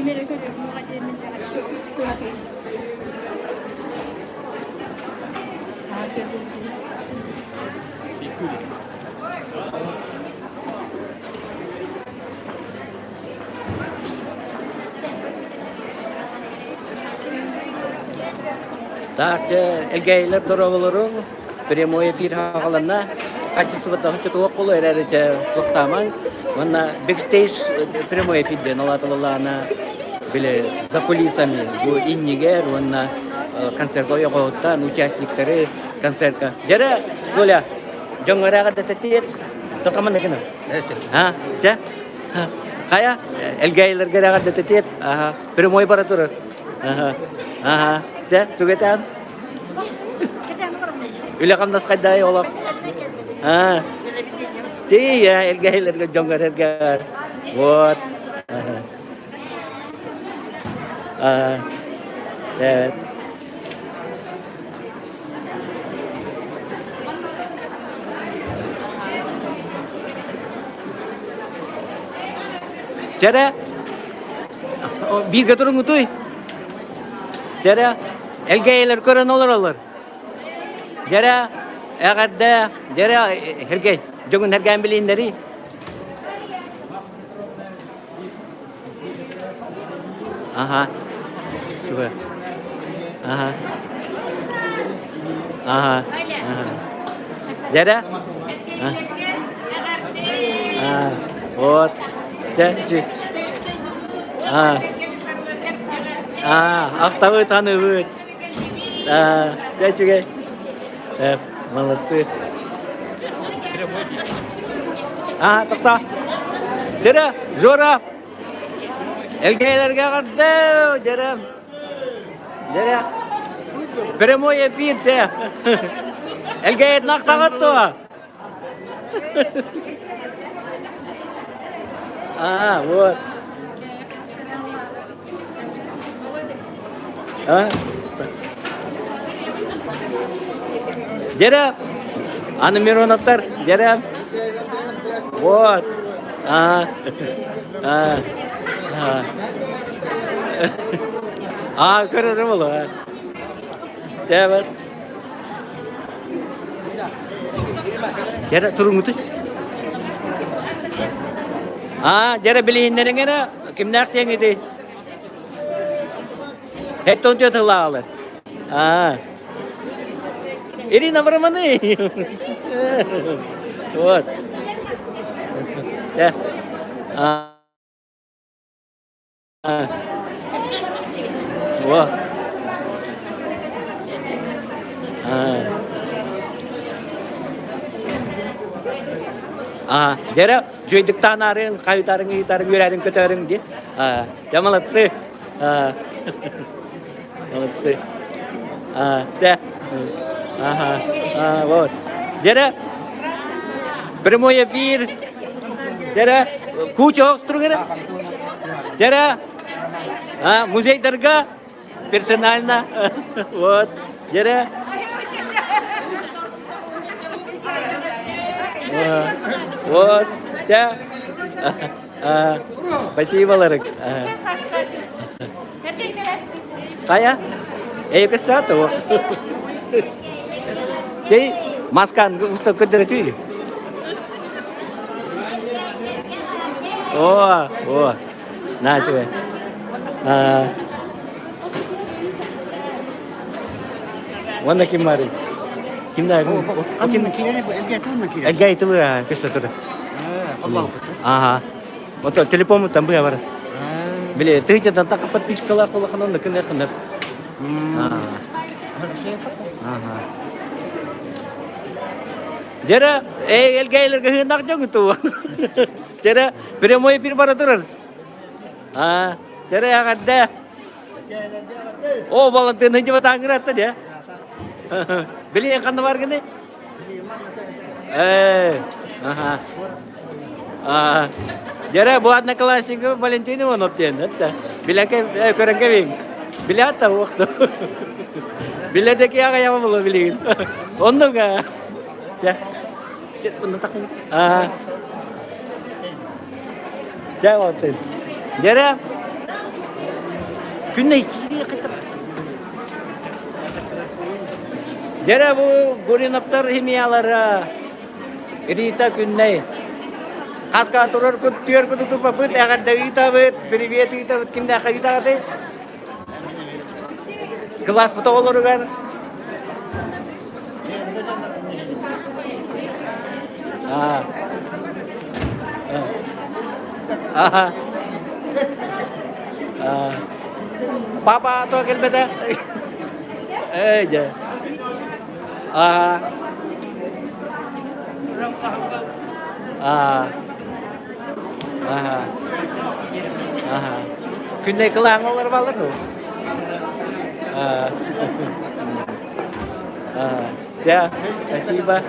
Ким эрэ көрүөх диэммин Так, элгээйилэр дорооболоруҥ, прямой эфир хааланна. Качествота хочотуох болу эрээри дьэ туохтаамаҥ. Уонна backstage прямой эфир диэн алаатылалаана били за кулисами бу иннигэр уонна концерт ойоҕоһуттан участниктары концертка. Дьэрэ, Коля, дьоҥҥо эрээҕэр тотаман гына. А, чэ? Хайа, элгээйилэргэ эрээҕэр Аха, прямой бара турар. Аха, аха, чэ, тугэтаан? Үлэ хамнас хайдай олох? Аа. Тиийэ, элгээйилэргэ дьоҥҥор эргээр. Вот. Аа. Evet. Чэрэ, бииргэ туруҥутуй. Чэрэ, элгээйилэр көрөн олороллор. Дьэрэ, эҕэрдэ, дьэрэ, Сергей, дьоҥун эргээн билииннэрий. Ага. Чуга. Ага. Ага. Ага. Дьэрэ? А, вот. Чэ, А. А, ахтабыт, аныбыт. А, дьэ, үчүгэй. Э, молодцы. А, тоқта. Дьэрэ, Жора. Элгээйилэргэ эҕэрдэ, дьэрэ. Дьэрэ. Прямой эфир, дьэ. Элгээйитин ахтаҕыт дуо? А, вот. А? Дьэрэ, аны Мироновтар, дьэрэ. Вот. А, а, а. А, көрөрүм ол. Дьэ, Дьэрэ туруҥҥутуй. Аа, дьэрэ билиһиннэриҥ эрэ, кимнээх диэҥҥитий? Эттон тыллаалар. Аа. Ирина Браманы. Вот. Аа. Во. Аа, дьэрэ, дьуйдуктаан арын, хайытарын, ыйытарын, үөрэрин, көтөрүн ди. Аа, дьэ молодцы. Аа, молодцы. Аа, дьэ. Ага, аа, вот. Дьэрэ, прямой эфир. Дьэрэ, куча охстуругара. Дьэрэ, а, музейдарга персонально. Вот. Дьэрэ. Вот. Дьэ. Спасибо, Ларык. Хайа? Эйкэсэ то. Тей маскан уста көдөрөтүй. О, о. Наачы. А. Уонна ким баарый? Ким да? Ким киирэр? Элгэй тылы көстө турар. Ага. Вот телефон там быа бар. Били тыычадан така подпискалаах улахан онно кыныр кыныр. Ага. Дьэрэ, эй, элгээйлерге хыынах дьоҥ туу. Дьэрэ, прямой эфир бара турар. А, дьэрэ эҕэрдэ. О, Валентин хыдьыбатаангыратта дьэ. Билиэн ханна баргыны? Э, аха. А, Дьэрэ, бу одноклассник Валентин Иванов диэн, это. Билэке көрөн кэбиҥ. Билэт та уохту. Билэдеки аҕайаҕа була билигин. Оннук аа. Дьэ. Дьэ, онно такын. Аа. Дьэ, Валентин. Дьэрэ. Күннэй киирии кытта. Дьэрэ бу Гуриновтар химиялара Рита Күннэй. Хаска турар күн түөр күн туппаппыт, эҕэрдэ ыытабыт, привет ыытабыт, кимнээххэ ыытаҕытый? Кылааспыт оҕолоругар Аа. Аха. Папа то кэлбэтэ. Ээ дьэ. Аа. Аа. Аха. Аха. Күннэй кылааҥҥа олорор балар дуо? Аа. Аа. Дьэ, спасибо.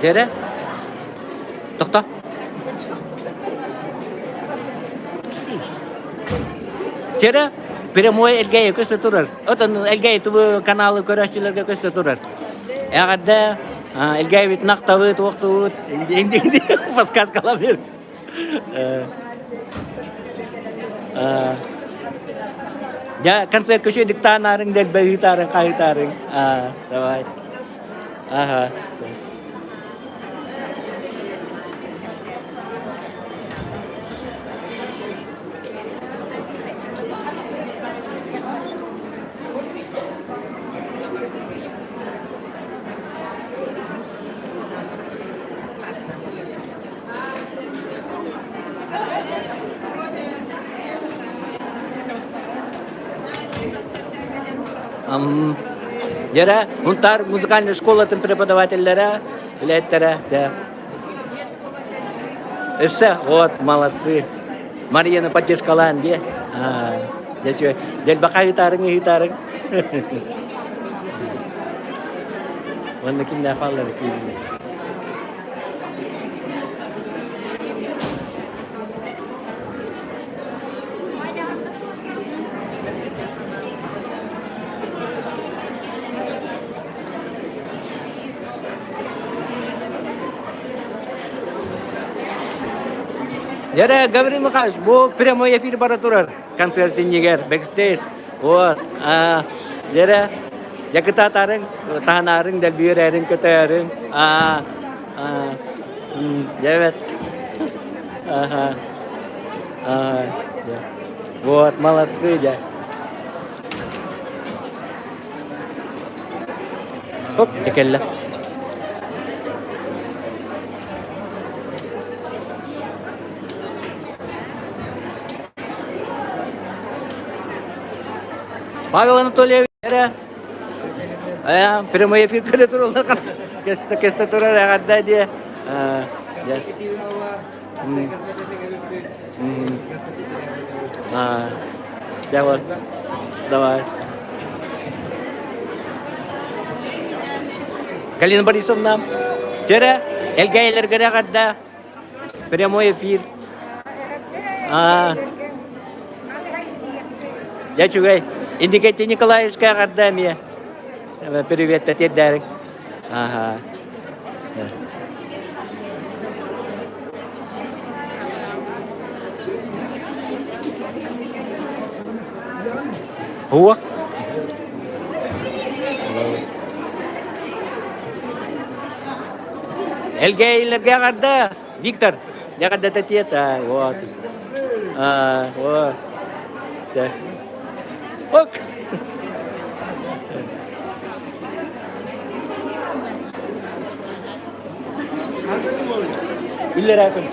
Дьэрэ? Тохто. Дьэрэ, прямой Элгээйи көстө турар. Отон Элгээйи ТВ каналы көрөөччүлэргэ көстө турар. Эҕэрдэ, Элгээйибит нахтабыт, уохтубут, инди подсказкалап бер. Дьэ, концерт көчө диктаанаарыҥ, дэлбэ ыытаарыҥ, хаһыытаарыҥ. Давай. Ага. Дьэрэ, Мунтаар музыкальнай школатын преподавателлэрэ, үлэһиттэрэ, дьэ. Өссө, вот, молодцы. Марияны поддержкалаан диэ. Дьэ, дэлбэхэ ыытаарыҥ, ыытаарыҥ. Уонна кимнээх бааллар киирдилэр. Дьэрэ, Гаврил Михайлович, бу прямой эфир бара турар концерт иннигэр, бэкстейдж. Вот, дьэрэ, дьакытаатарыҥ, таһынаарыҥ, дэлбиэрээриҥ, көтөөрүҥ. Дьэбэт. Ага. Ага. Вот, молодцы, дьэ. Оп, дьэ кэллэ. Павел Анатольевич, эрэ. Э, прямой эфир көрө тураллар. Кесте кесте турар эҕэрдэ диэ. А, давай. Давай. Галина Борисовна, Тере, Элгээйлерге эҕэрдэ. Прямой эфир. А, Дьэ үчүгэй. Индикетти Николаевичка эҕэрдэ эмиэ. Привет тиэрдээриҥ. Ага. Һуох. Элгээйилэргэ эҕэрдэ, Виктор, эҕэрдэ тэтиэт, вот. А, вот. Ок. Биллэрэ күн.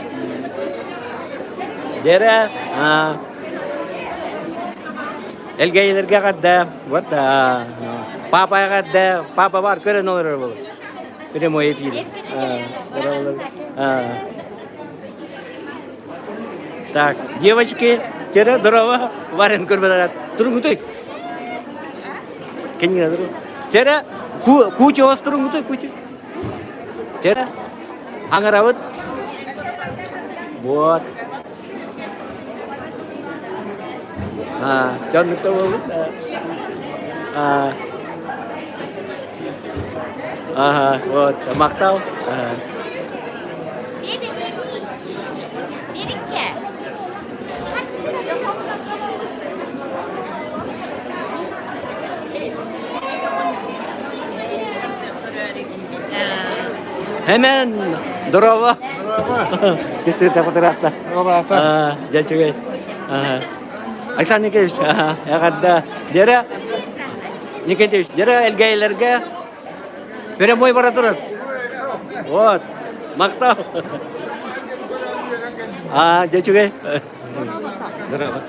Дэрэ, Элгээйилэргэ эҕэрдэ, вот, папа эҕэрдэ, папа бар көрөн олорор буолар. Прямой эфир. Так, девочки, тера здорово, Варен көрбөтөрат. Туруҥгутой. Кенге туру. Тера куча ос туруҥгутой куча. Тера аңарабыт. Вот. А, дьоннукта буолбут. А. Ага, вот, махтал. Hemen Здорово. Кистирте фотографта. Здорово. Дьэ үчүгэй. Александр Никитич, эҕэрдэ. Дьэрэ Никитич, дьэрэ элгээйилэргэ прямой бара турар. Вот. Махтал. А, дьэ үчүгэй. Здорово.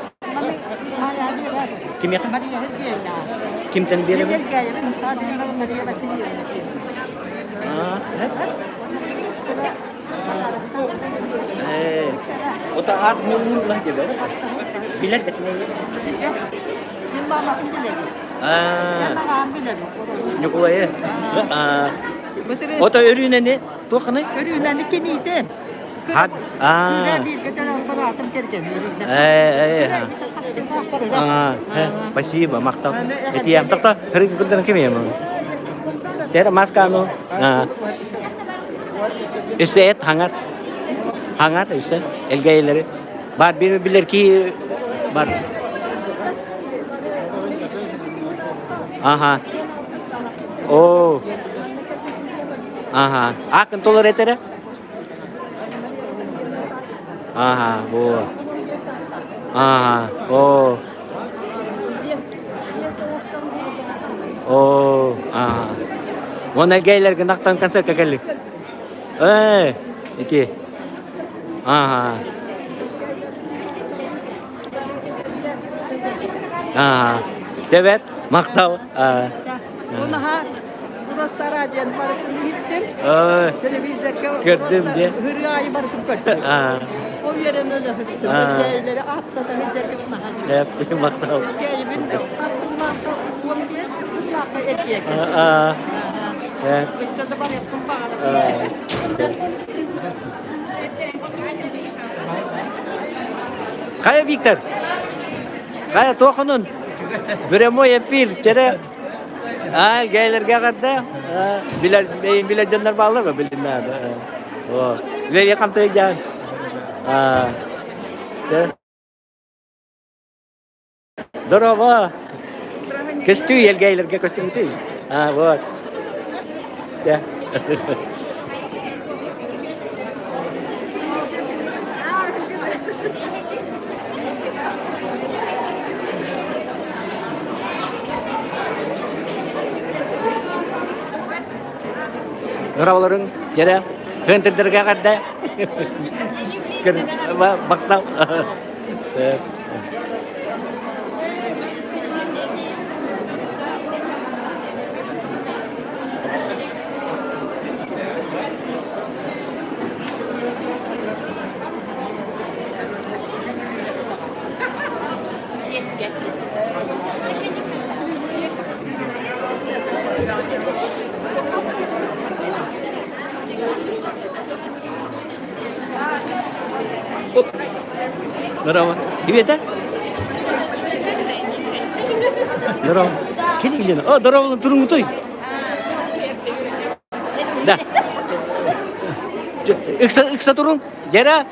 Кимиэхэ? Кимтэн биэрэбин? Ота аат муҥур диэбэ. Билэр да Ньукулайы. Ото өрүүнэни туохханый? Өрүүнэни киниитэ. Аа. Э, э. Спасибо, махтал. Этиям тохто, хырык курдан ким ем? Тера маскану. Өссө эт хаҥар. Хаҥар өссө элгээйилэри. Бар бир билер ки бар. Аха. О. Аха. Акын толор этере? Аха, о. Аха, о. О, аха. Уонна элгээйилэргэ нахтан концертка кэллик. Э, ити. Аха. Аха. Тебет, мактал. Унаха Ростара диэн барытын иһиттим. Телевизорга Көрдүм диэ. Ырыа айы барытын көрдүм. Ол үөрэн өлөһүстүм. Элгээйилэри аттата сылдьаргын наһаа Махтал. Элгээйибин асыллаахха 15 сыллаахха эргиэкин. Өссө да барыахпын баҕарабын. Хайа Виктор? Хайа туохунун? Прямой эфир, чэрэ. Аа, гэлерге эҕэрдэ. Билэр билэр дьоннор бааллар ба билиннэ. О, үлэлии хамсыы дьаан. Аа. Здорово. Көстүү елгейлерге көстүңүтүй. А, вот. Да. Дорооболоруҥ, дьэрэ, хыантырдарга эҕэрдэ. Бактал. Здорово. Привет, да? Здорово. Кели Елена. О, здорово, туруҥутуй. Да. Ыкса, ыкса туруҥ. Дьэрэ,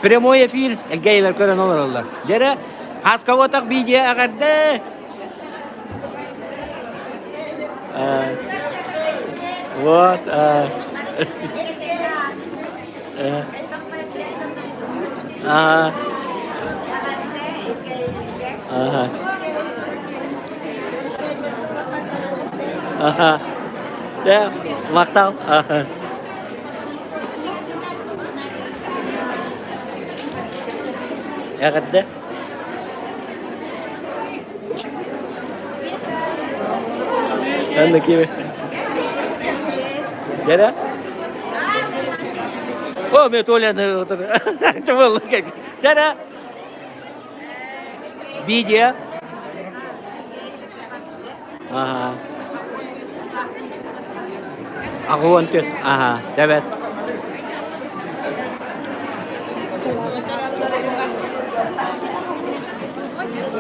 Прямой эфир элгээйилэр көрөн олороллор. Дьэрэ, хаскаботах видео эҕэрдэ! Вот. Ага. Ага. Ага. Дьэ, махтал. Ага. Эҕэрдэ. Анна киви. Дьэрэ. О, мен Толяны Чабыл. Дьэрэ. Видео. Ага. Аҕуон тү. Ага, тэбэт.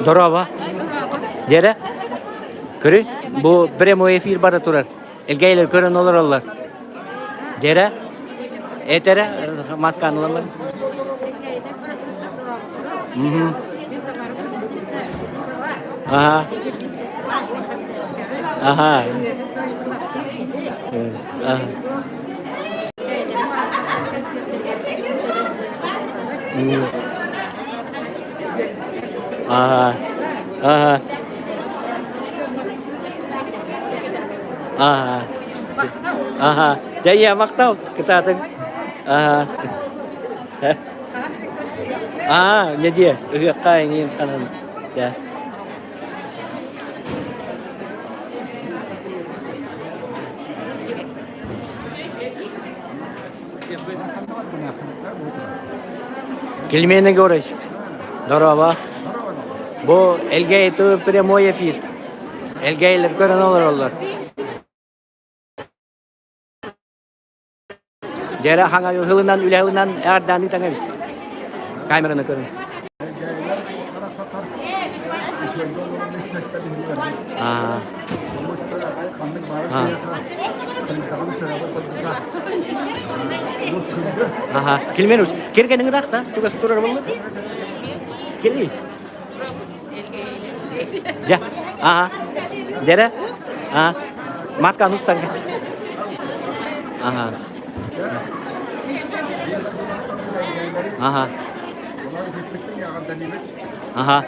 Здорово. Дьэрэ. Көрүй, бу прямой эфир бара турар. Элгээйлэр көрөн олороллор. Дьэрэ, этэрэ маскаан ылаллар. Аха. Аха. Аха. Аха. Аха. Аха. Дьэ, махтал, кытаатыҥ. Аха. Аа, не диэ, ыһыахха эҥин ханан. Дьэ. Кельмен Егорович, здорово. Бу Элгэй прямой эфир. Элгэйлэр көрөн олороллор. Дьэрэ хаҥа ыһылынан үлэһылынан эҕэрдээн ыытаҥ эбис. Камераны көрүҥ. Аа. Аха. Килмен уж. Кергениң ыраах чугас турар боллу. Кели. Дьэ. Аха. Дьэрэ. Аа. Масканы устарга. Аха. Аха. Аха.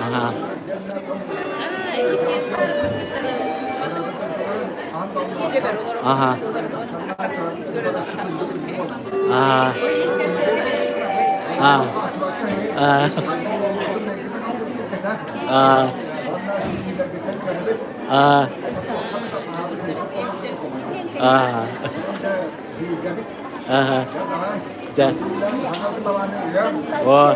Аха. Аха. Аа. Аа. Аа. Аа. Аа. Аа. Аа. Дьэ. О.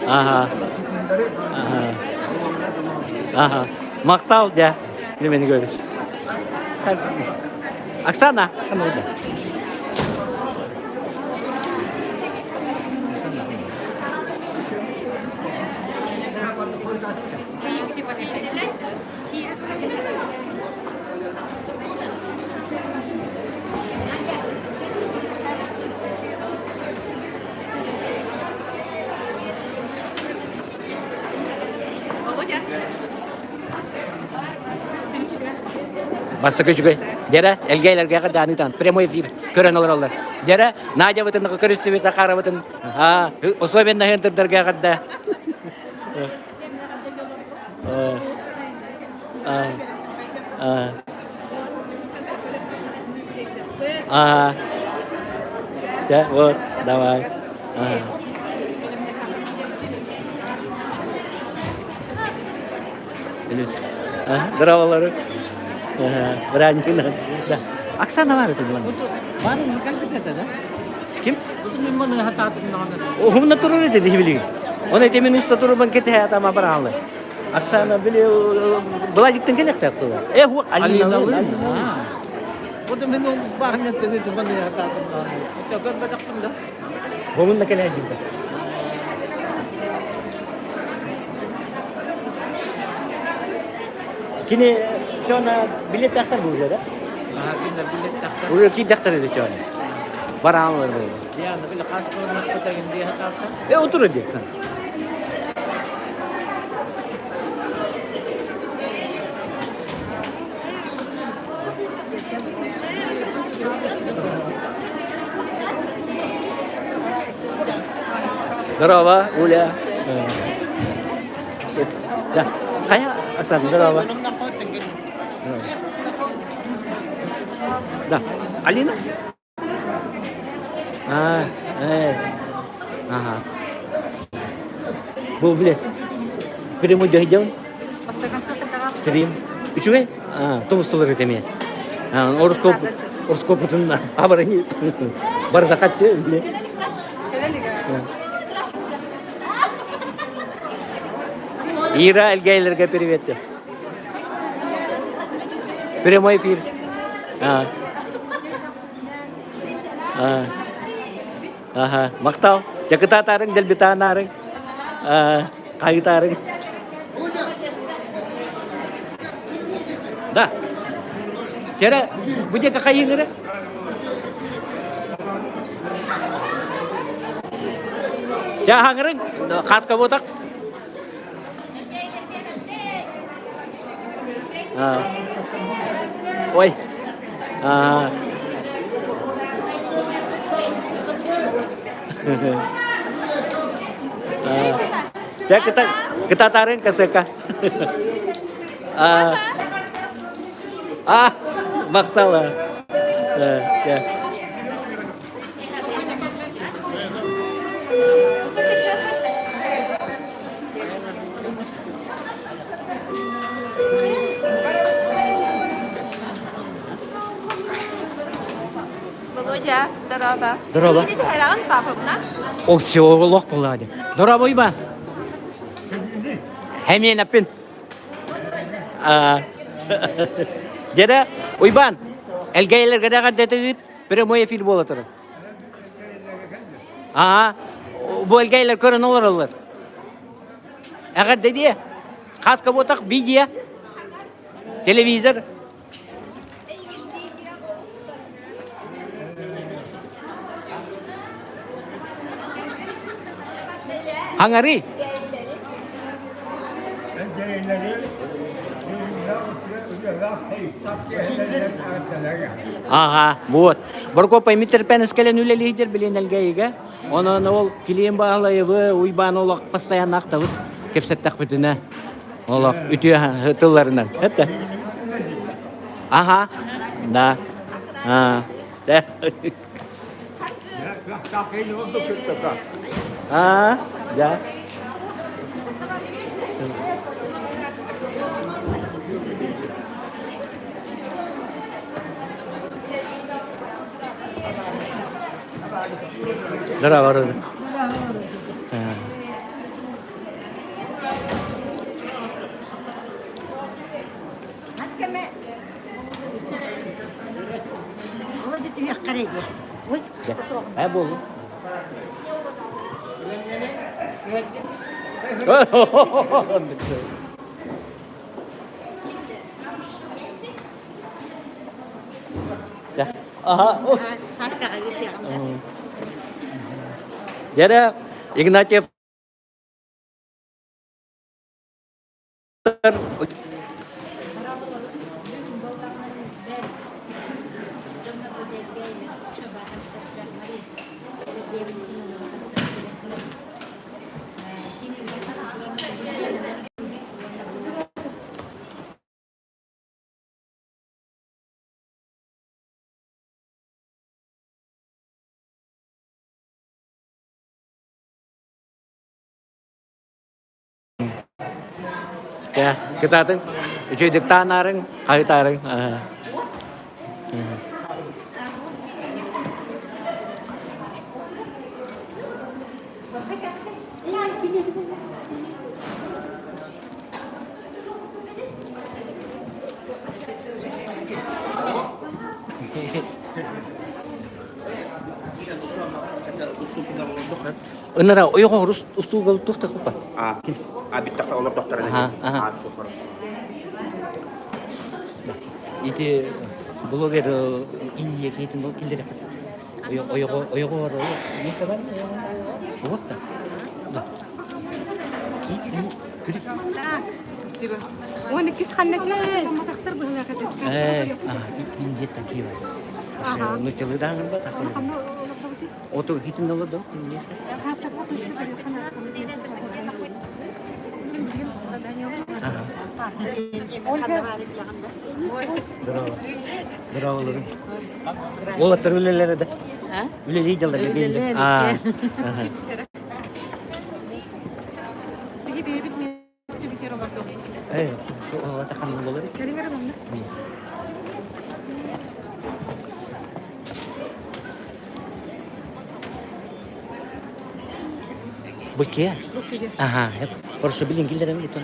Аха. Аха. Аха. Махтал, дьэ. Климент Егорович. Оксана, Бастакы үчүгэй. Дьэрэ, элгээйлэргэ даанытан прямой эфир көрөн олороллор. Дьэрэ, Надябытын көрүстүбүт, Ахаровытын, особенно хентырдарга эҕэрдэ. А, да, вот, давай. Здраволары. Бранина. Да. Оксана бар это Бар, кэлбит этэ да? Ким? Мин маны хатаатым даҕаны. Уһумна турар этэ дии билигин. Оны эти мен уста турубан кете атама бараалы. Оксана били Владиктен келехтеп кыла. Э, Алина. Бу мен ол барыңа тene маны хатаатым даҕаны. Көрбөтөхпүн да. Богун келе дибит. Кини чона билет тахтар бу да? Кинилэр билет тахтар. Уже ки дактар эди чона. Бараан бар бу. Диана били хас көрмөккө дии хатаата. Э, отур диэксэн. Здорово, Уля. Да. Кая, Оксана, здорово. Да. Алина? А, э. Ага. Бу, бile. Прямой дойдем. Стрим. Үчүгэй? А, тумустулар этеме. Ороскоп, ороскопутун абарани. Бардакатчы, биле. Ира Элгейлерге привет. Прямой эфир. А. А. Аха. Мактал. Дьакытаатаарыҥ, дэлбитаанаарыҥ. Хайытаарыҥ. Да. Тера, бу диэки хайыҥыры? Дьэ хаҥырыҥ, хаска буотах. Ой. А. Дьэ кытатарын касыка. А. А, махтала. Володя, здорово. Здорово. Ты түһэрэҕин папабына? О, все, олох буолла Здорово, Уйба. Хэмиэн аппин. Дьэрэ, Уйбаан, элгэйэлэргэ дэҕэрдэтигит прямой эфир буола турар. Аа, бу элгэйэлэр көрөн олороллор. Эҕэрдэ диэ. Хаска буотах видео, телевизор. Хаҥарый. Ага, вот. Боркопай Миттерпенес кэлэн үлэлиһдер билин элгэйигэ. Онон ол Килиэн Баһылайыбы, Уйбаан олох постоянно ахтабыт кэпсэттэхпитинэ. Олох үтүө тылларынан. Это. Ага. Да. А. Да. А, да. Здорово, Роза. Володя түһүөххэ эрэ диэ. Ой, Э, буолу. Ага. хаскаҕа ыытыаҕым да. Дьэрэ, Игнатьев Кытаатыҥ, үчүгэйдик таанаарыҥ, хаһыытаарыҥ. Ынара ойоҕо устууга туох да купа. А, а биттахта олордохторо а суохор. Ити блогер Индия киһитин бол киллере. Ойоҕо ойоҕо место бар Вот так. Да. Спасибо. Уон иккис ханнаки матахтар быһылаах этэ. Э, Индия такие. Ну, телыдан ба Оту хитин олордо место. Ольга. Здорово. Здорово. Уолаттар үлэлэрэ да? Үлэлии дьаллар Үлэлэр Биһи бэйэбит миэстэ олордук. Э, ханна болар? Кэлиҥ эрэ манна. Быке? Букеге. Ага, хорошо, билин киллерем итон.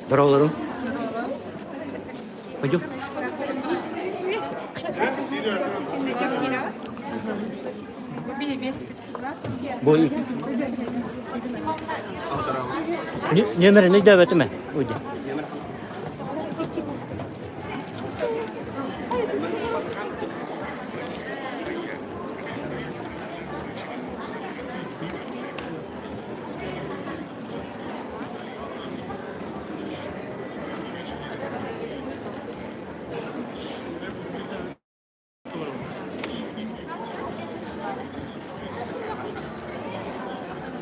Здорово, Пойдем. Бу Нөмерин өйдөөбөтүм ээ. Уйда.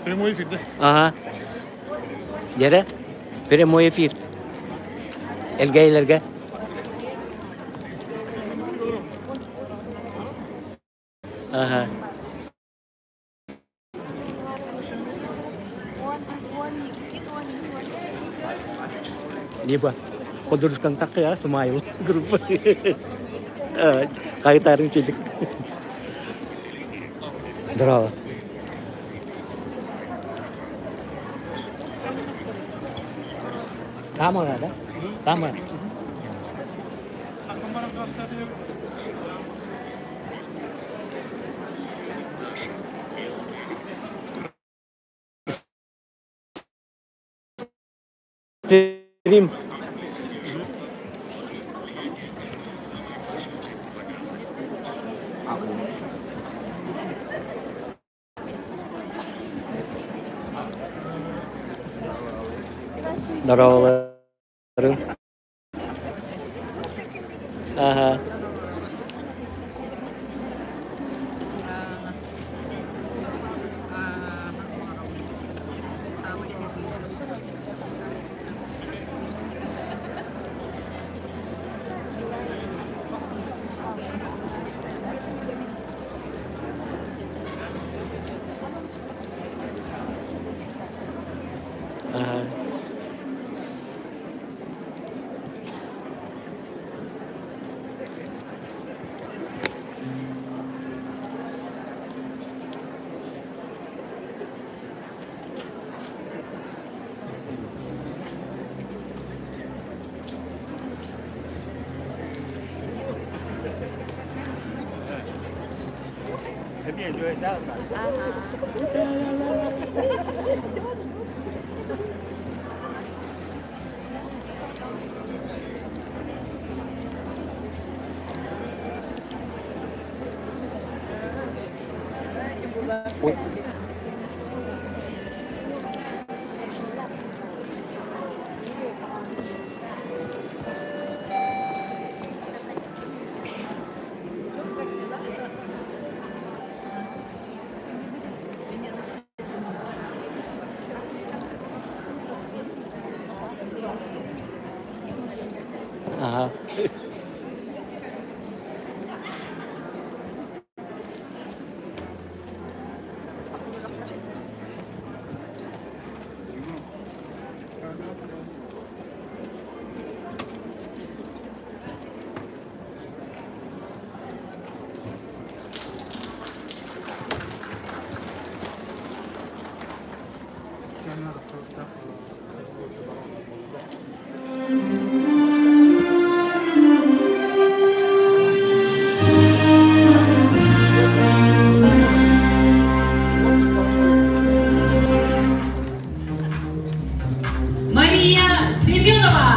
Прямой эфир, да? Ага. Дьэрэ, прямой эфир. Элгэйлерге. Ага. Либо подружкаҥ таккыа смайл группа хайытаарыҥ чэйдик. Здорово. Камера, да? Камера. Стрим. Здороваларың. Ага. Ага. Ой. Ага. Мария Семенова!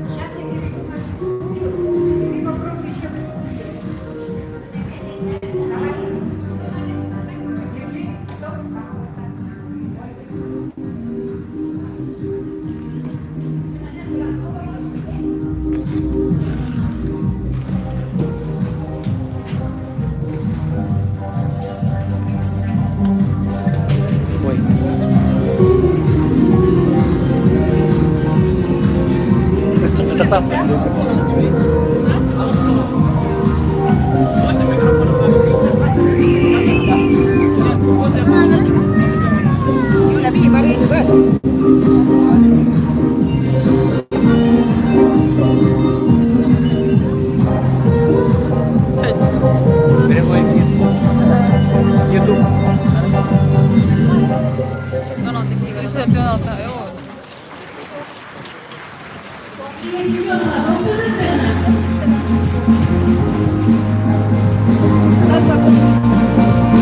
Сейчас я перейду на шестую, и ты попробуй еще быстрее. Давай. Держи. Стоп. Ага, вот так. Ой. Ой. Tetap. Прямой эфир. Ютуб.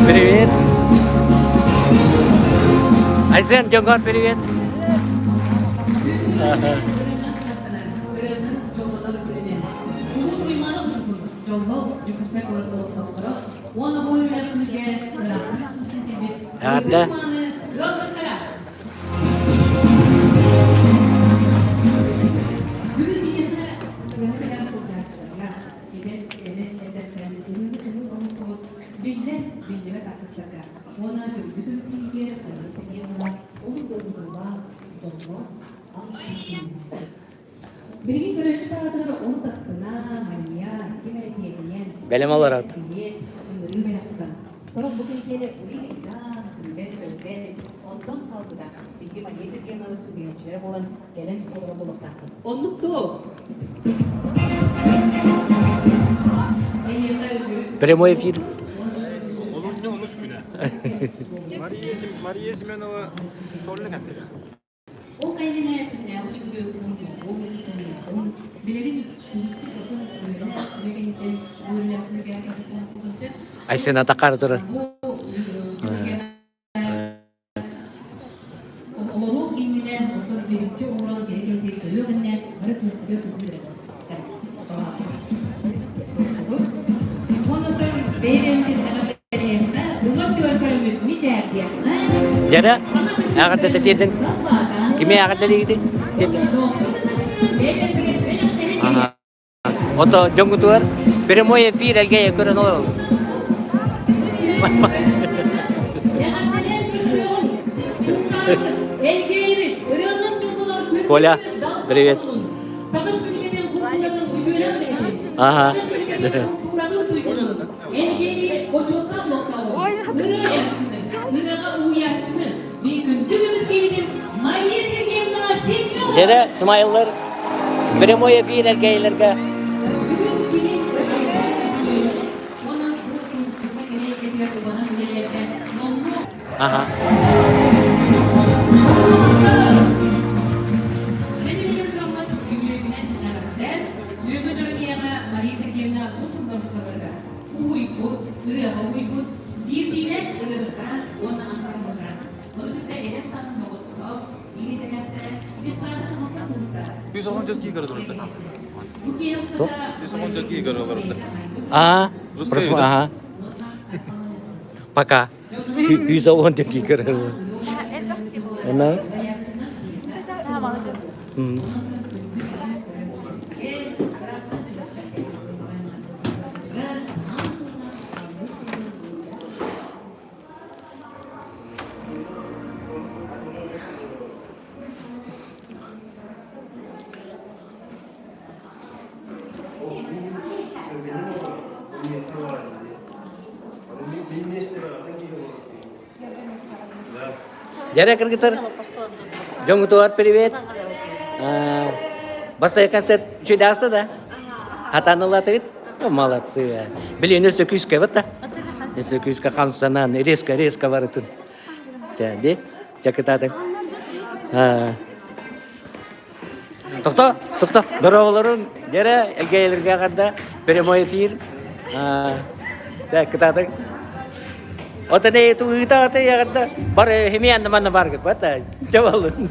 Привет. Айсен, дьоҥҥор привет. Эҕэрдэ. Бэлэм олорот. Прямой эфир. Олунньу онус күнэ. Мария Семенова солле концерт. Айсен атакар турар. Дьэрэ, эҕэрдэтэ тиэрдин. Кими эҕэрдэлиигитий? Тиэрдин. Аха. Ото дьоҥҥутугар прямой эфир элгэйэ көрөн олороллор. Коля, привет. Ага. Дьэрэ, смайллар, прямой эфир элгэйилэргэ. Ага. Аа, ага. Пока. 110 көрөр. Она? Дьэрэ кыргыттар, дьоҥҥутугар привет. Бастакы концерт чудеса да? Хатан ылатыгыт? Молодцы. Блин, өссө күүскэ бата. Өссө күүскэ хамсанан, резко-резко барытын. Чэ, ди, чакытаатыҥ. Тохто, тохто, дорооболорун, дьэрэ, элгээйэлэргэ эҕэрдэ, прямой эфир. Чэ, кытаатыҥ. Отон эй ыыта эҕэрдэ, бар химиянна манна баргыт, бата, чэ боллун.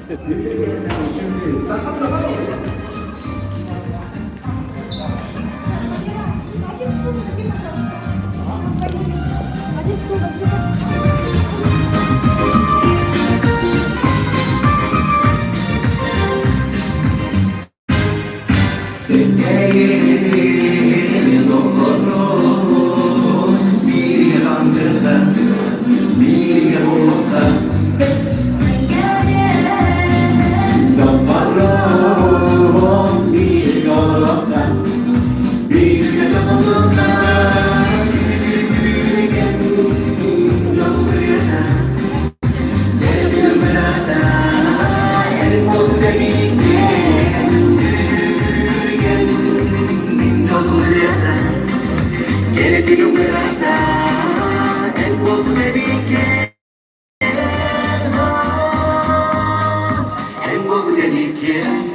216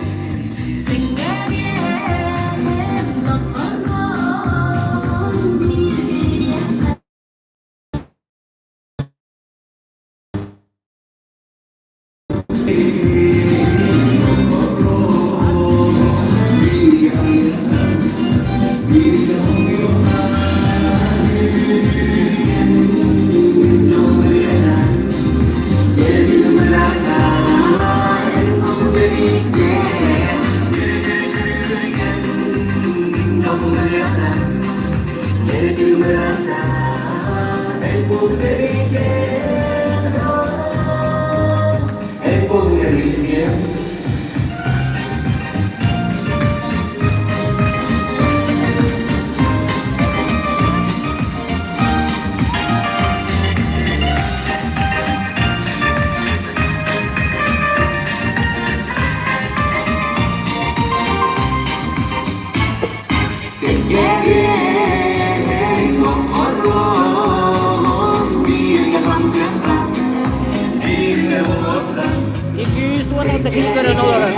киһи көрөн олорор.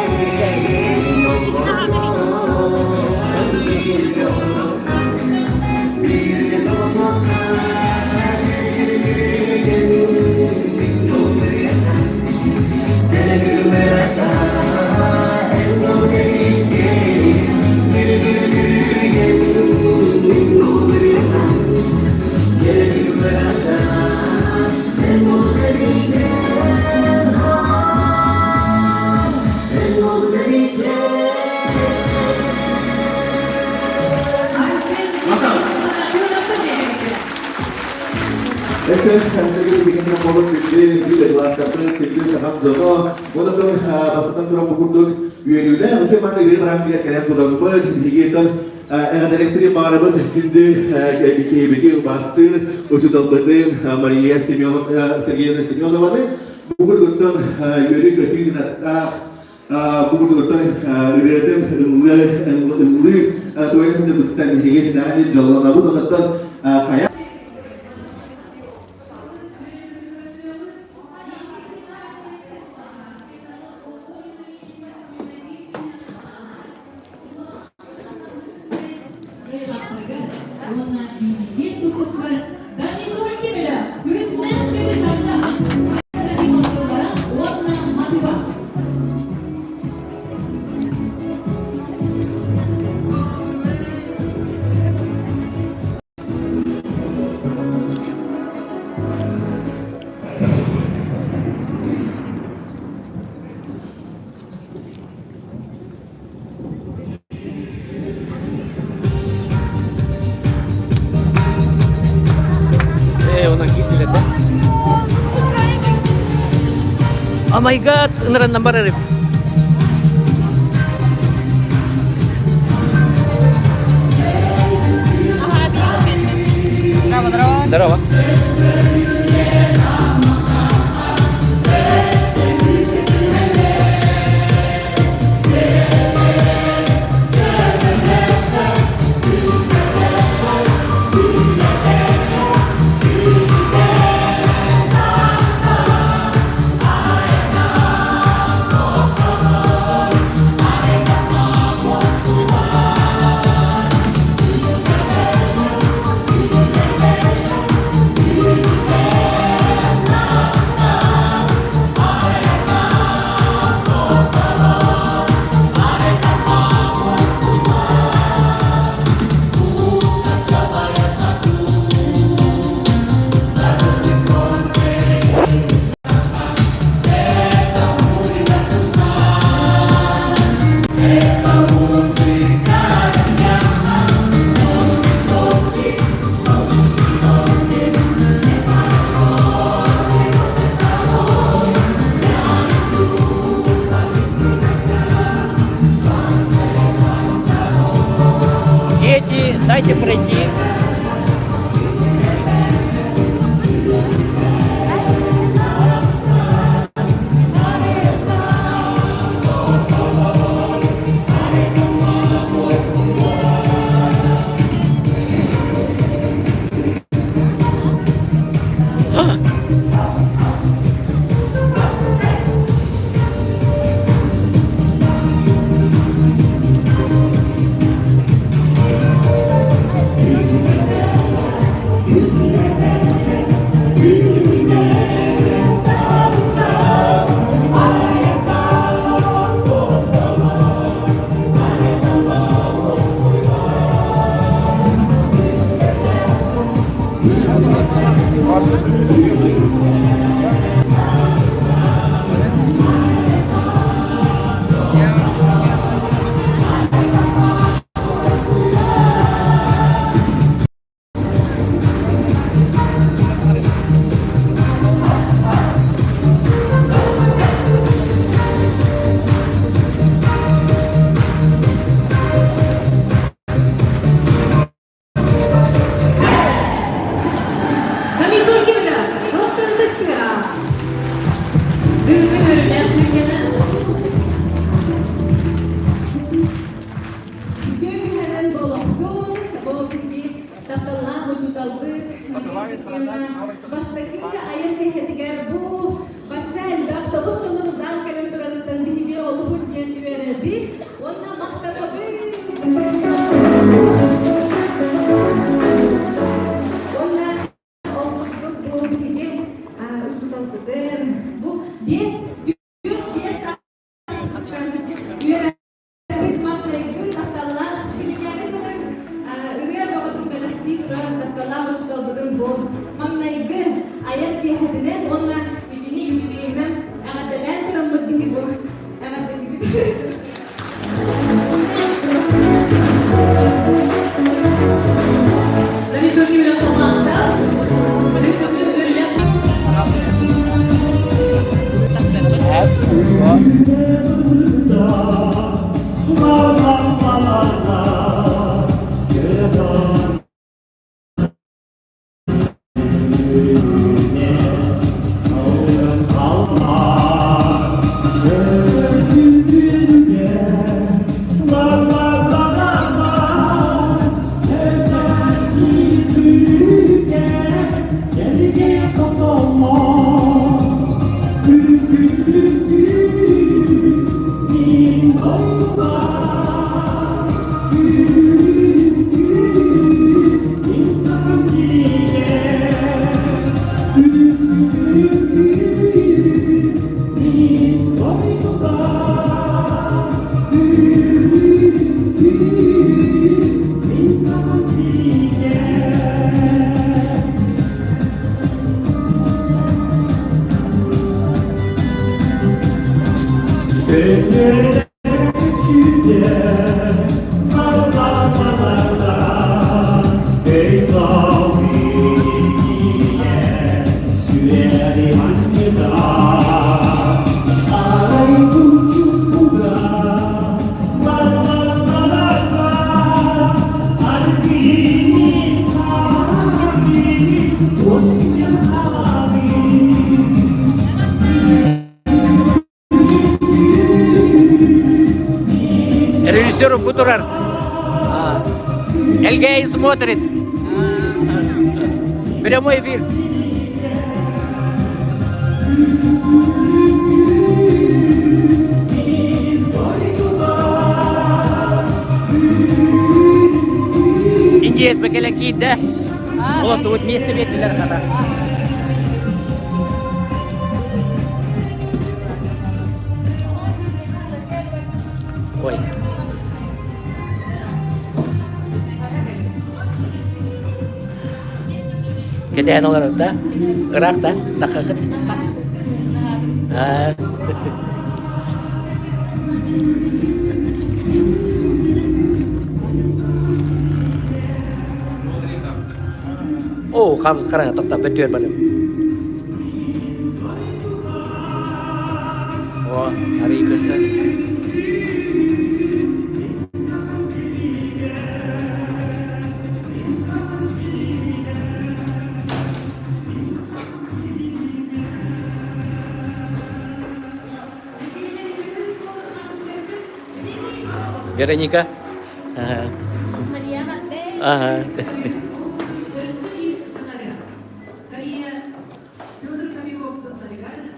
Эсэс хантыгы болон күндү видеоларкаты күндү сахам дьоно онотон бастатан туран бу курдук үөрүүлээх үтүө мааны ырыа бараан кэлэн тураммыт биһиги эҕэрдэлэктири баҕарабыт күндү киһибити бастыыр учууталбытын Мария Сергеевна Семенованы бу курдуктан үөрүү-көтүү гынаттаах бу курдуктан ырыатын ыллыы ыллыы туойа сылдьыбытыттан биһиги наһаа дьоллонобут онуттан хайа Ээ, онон киирдилэр да. Oh my god, ыныран барар. Здорово. Режиссер бу турар. Элгей смотрит. Прямой эфир. Индиец бекелен киирдэ. Олортубут место биэрдилэр хата. Ой. Кэтээн олорор да? Ыраах да? Таккакыт? Оо, хараҥа тоқтап бөттүөр барым. О, арый көстөр. Вероника. Ага. Ага.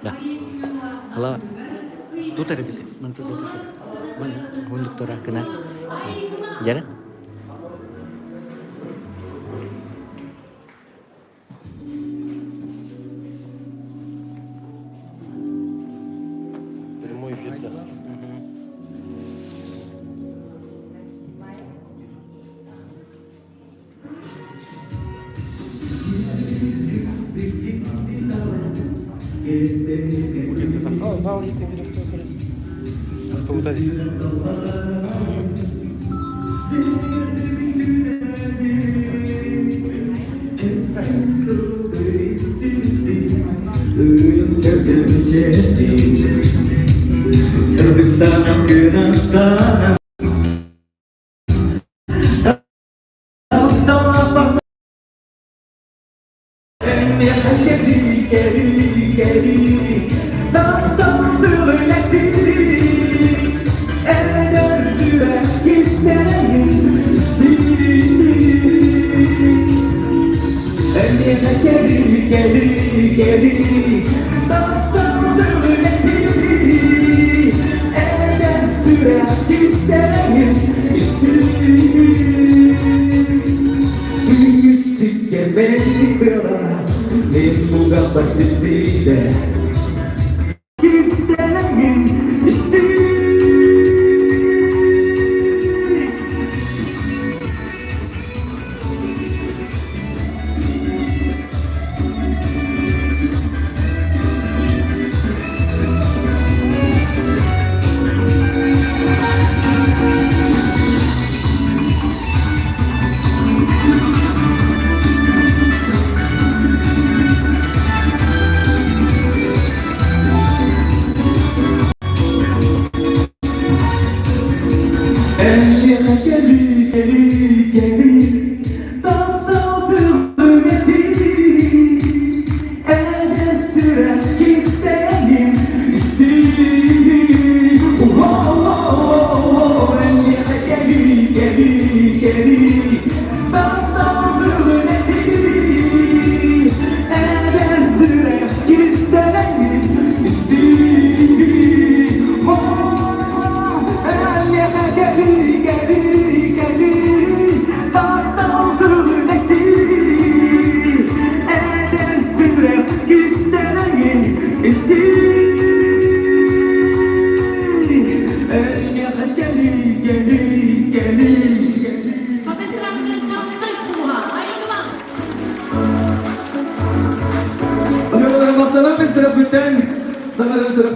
Да. Ала. Тут эрэ Ман тут Ман хундуктара кына. Дьара. Прямой эфир, да. Зал Астыбыта дии.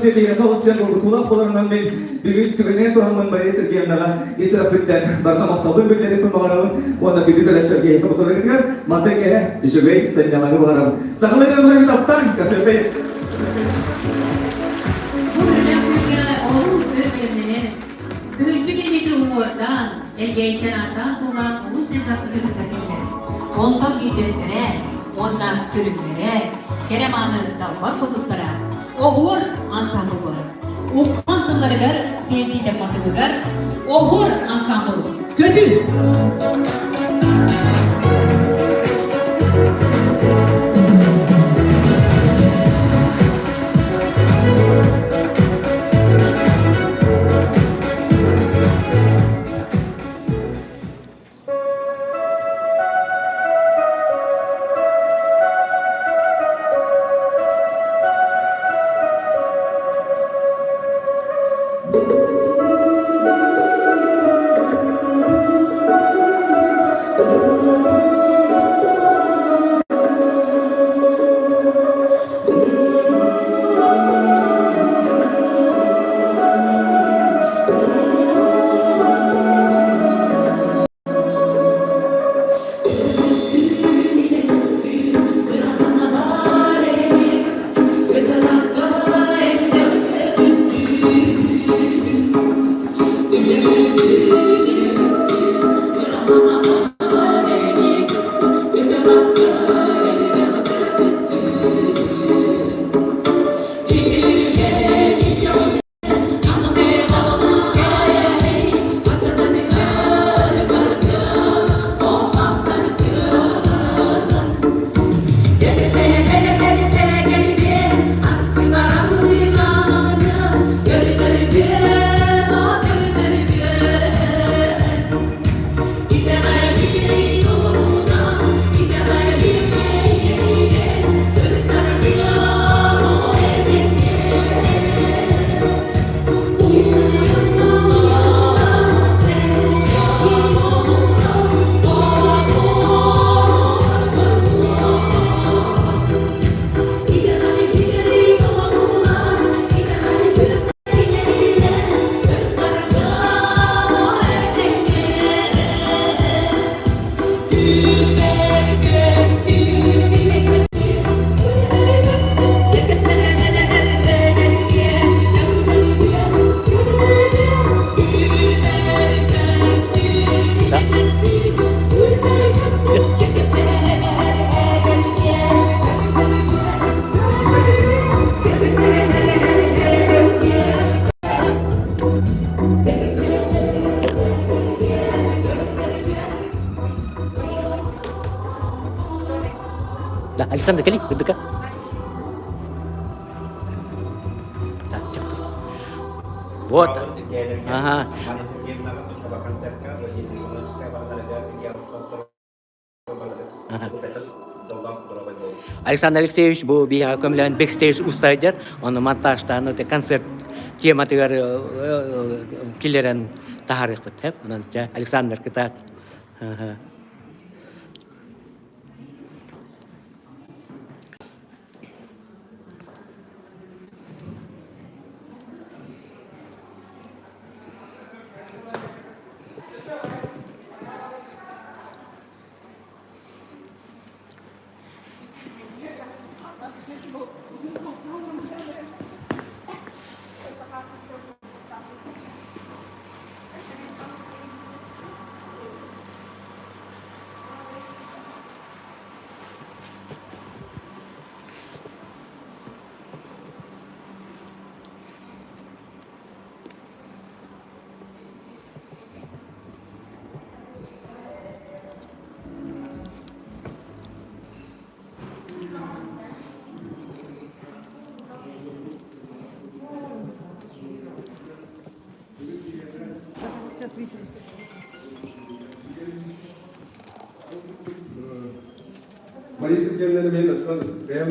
диэн биһиэхэ олус диэн долгутуулаах буоларынан мин бүгүн түгэнинэн туһаммын Мария Сергеевнаҕа ис сүрэхпиттэн барҕа махталбын биллэриэхпин баҕарабын уонна күндү көрөөччүлэргэ эһиэхэ букаларгытыгар мантан кэһэ үчүгэй сынньалаҥы баҕарабын. Сахалыы дьоннору таптаан көрсүөххэ. Бу үлэлээх күҥҥэ олус өр бэлэмнэнэн, тыһыынча километр уҥуордаан, Элгээйиттэн ааттаан-суоллаан олус элбэх ырыаһыттар кэллилэр. Онтон биирдэстэрэ уонна сүрүннэрэ, кэрэ-мааны далбар хотуттара Оһуор ансаамбыл буолар. Уххан тылларыгар, сиэнтиитэ матыыбыгар Оһуор ансаамбыл көтүү! Да, Александр, кали, кырдыка. Да, Вот. Ага. Александр Алексеевич бу биһиэхэ көмөлөөн бэкстейдж устайдьар, ону монтажтаан өте концерт тематыгар киллэрэн таһаарыахпыт. Онон дьэ Александр кытаат. Борис Евгеньевна мен оттон бэйэм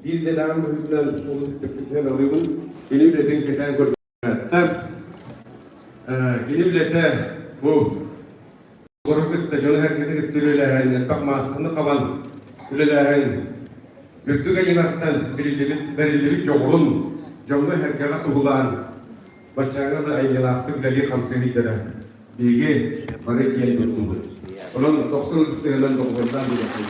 биир идэлээҕим быһыытынан олус үрдүктүк алыыбын. Кини үлэтин кэтээн көрбүттэр. Кини үлэтэ бу олору кытта дьону сэргэни кытта үлэлээһин, элбэх маассаны хабан үлэлээһин үрдүк айыылартан бэриллибит, бэриллибит дьоҕурун. дьоҥҥо-сэргэҕэ туһулаан баччааҥҥа да айымньылаахтык үлэлии-хамсыы сылдьара биһиги бары киэн туттубут. Онон дохсун ыстыһынан доҕуһуоллаан билиэххэ.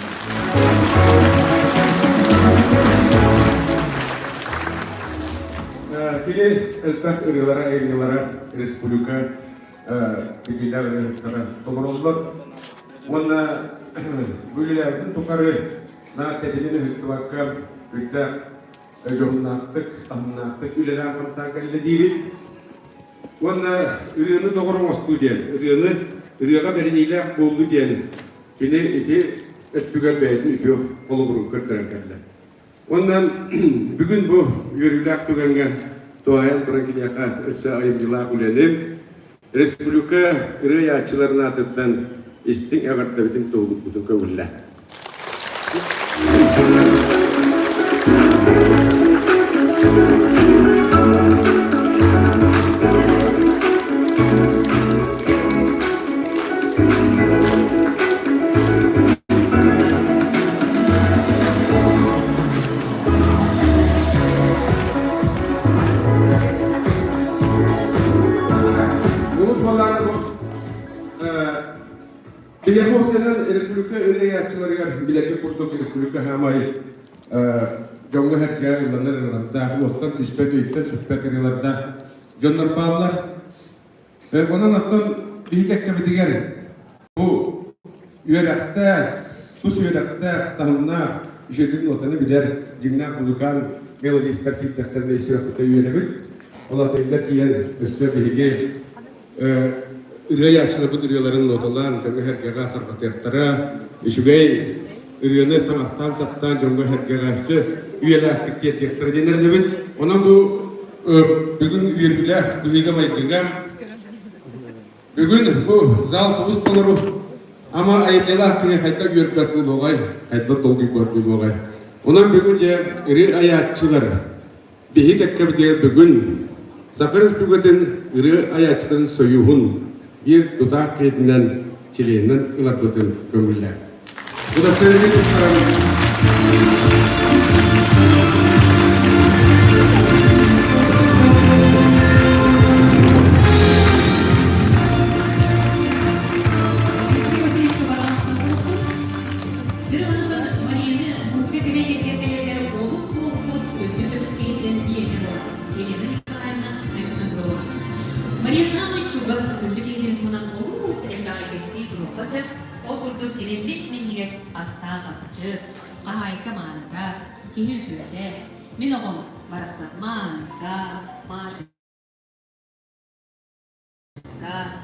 Кини элбэх ырыалара, айымньылара республика биллэр ырыаһыттара толороллор. Уонна бу үлэлээбитин тухары наар тэтимин ыһыктыбакка үрдээх дьоһуннаахтык, таһымнаахтык үлэлээн хамсаан кэллэ диибит. Уонна ырыаны доҕор оҥостуу диэн, ырыаны ырыаҕа бэриниилээх буолуу диэн кини ити өттүгэр бэйэтин үтүө холобурун көрдөрөн кэллэ. Уонна бүгүн бу үөрүүлээх түгэҥҥэ туһаайан туран киниэхэ өссө айымньылаах үлэни, республика ырыа аатыттан истиҥ эҕэрдэбитин туолукпутун көҥүллээ. Биһиэхэ уопсайынан республика ырыаһааччыларыгар билэргэ курдук республика хаамай дьоҥҥо-сэргэҕэ ылланар ырыалардаах, уостан түспэт, өйтөн сүппэт ырыалардаах дьоннор бааллар. Онон оттон биһиги кэккэбитигэр бу үөрэхтээх, тус үөрэхтээх, таһымнаах, үчүгэйдик нотаны билэр дьиҥнээх музыкант, мелодистар киирдэхтэринэ ис сүрэхпитэ үөрэбит. Ол аата иллэр тиийэн өссө биһиги ырыа айааччыларбыт ырыаларын ноталаан дьоҥҥо-сэргэҕэ тарҕатыахтара, үчүгэй ырыаны таҥастаан-саптаан дьоҥҥо-сэргэҕэ өссө үйэлээхтик тиэрдиэхтэрэ диэн эрэнэбит. Онон бу бүгүн үөрүүлээх быһыыга-майгыга бүгүн бу зал тубус толору ама айымньылаах киһи хайдах үөрбэт буолуоҕай, хайдах долгуйбат буолуоҕай. Онон бүгүн дьэ ырыа айааччылар Биһи кэккэбитигэр бүгүн Саха Республикатын ырыа айааччыларын союһун биир тутаах киһитинэн чилиэнинэн ыларбытын көҥүллээн. Удостоверение туттаран Алексей Васильевич Дьырыбынытын Марияны музыка кэриэтигэр кэлэллэр олук буолбут үрдүк көмүскэһиттэн ийэтэ буолар Елена Николаевна Александрова. Мария саамай чугас үрдүк киһитин туһунан олус элбэҕи кэпсии туруохха сөп. Ол курдук кини мип-минньигэс астаах асчыт, хаһаайка мааныта, киһи үтүөтэ, мин оҕом барахсан Маанка, Маша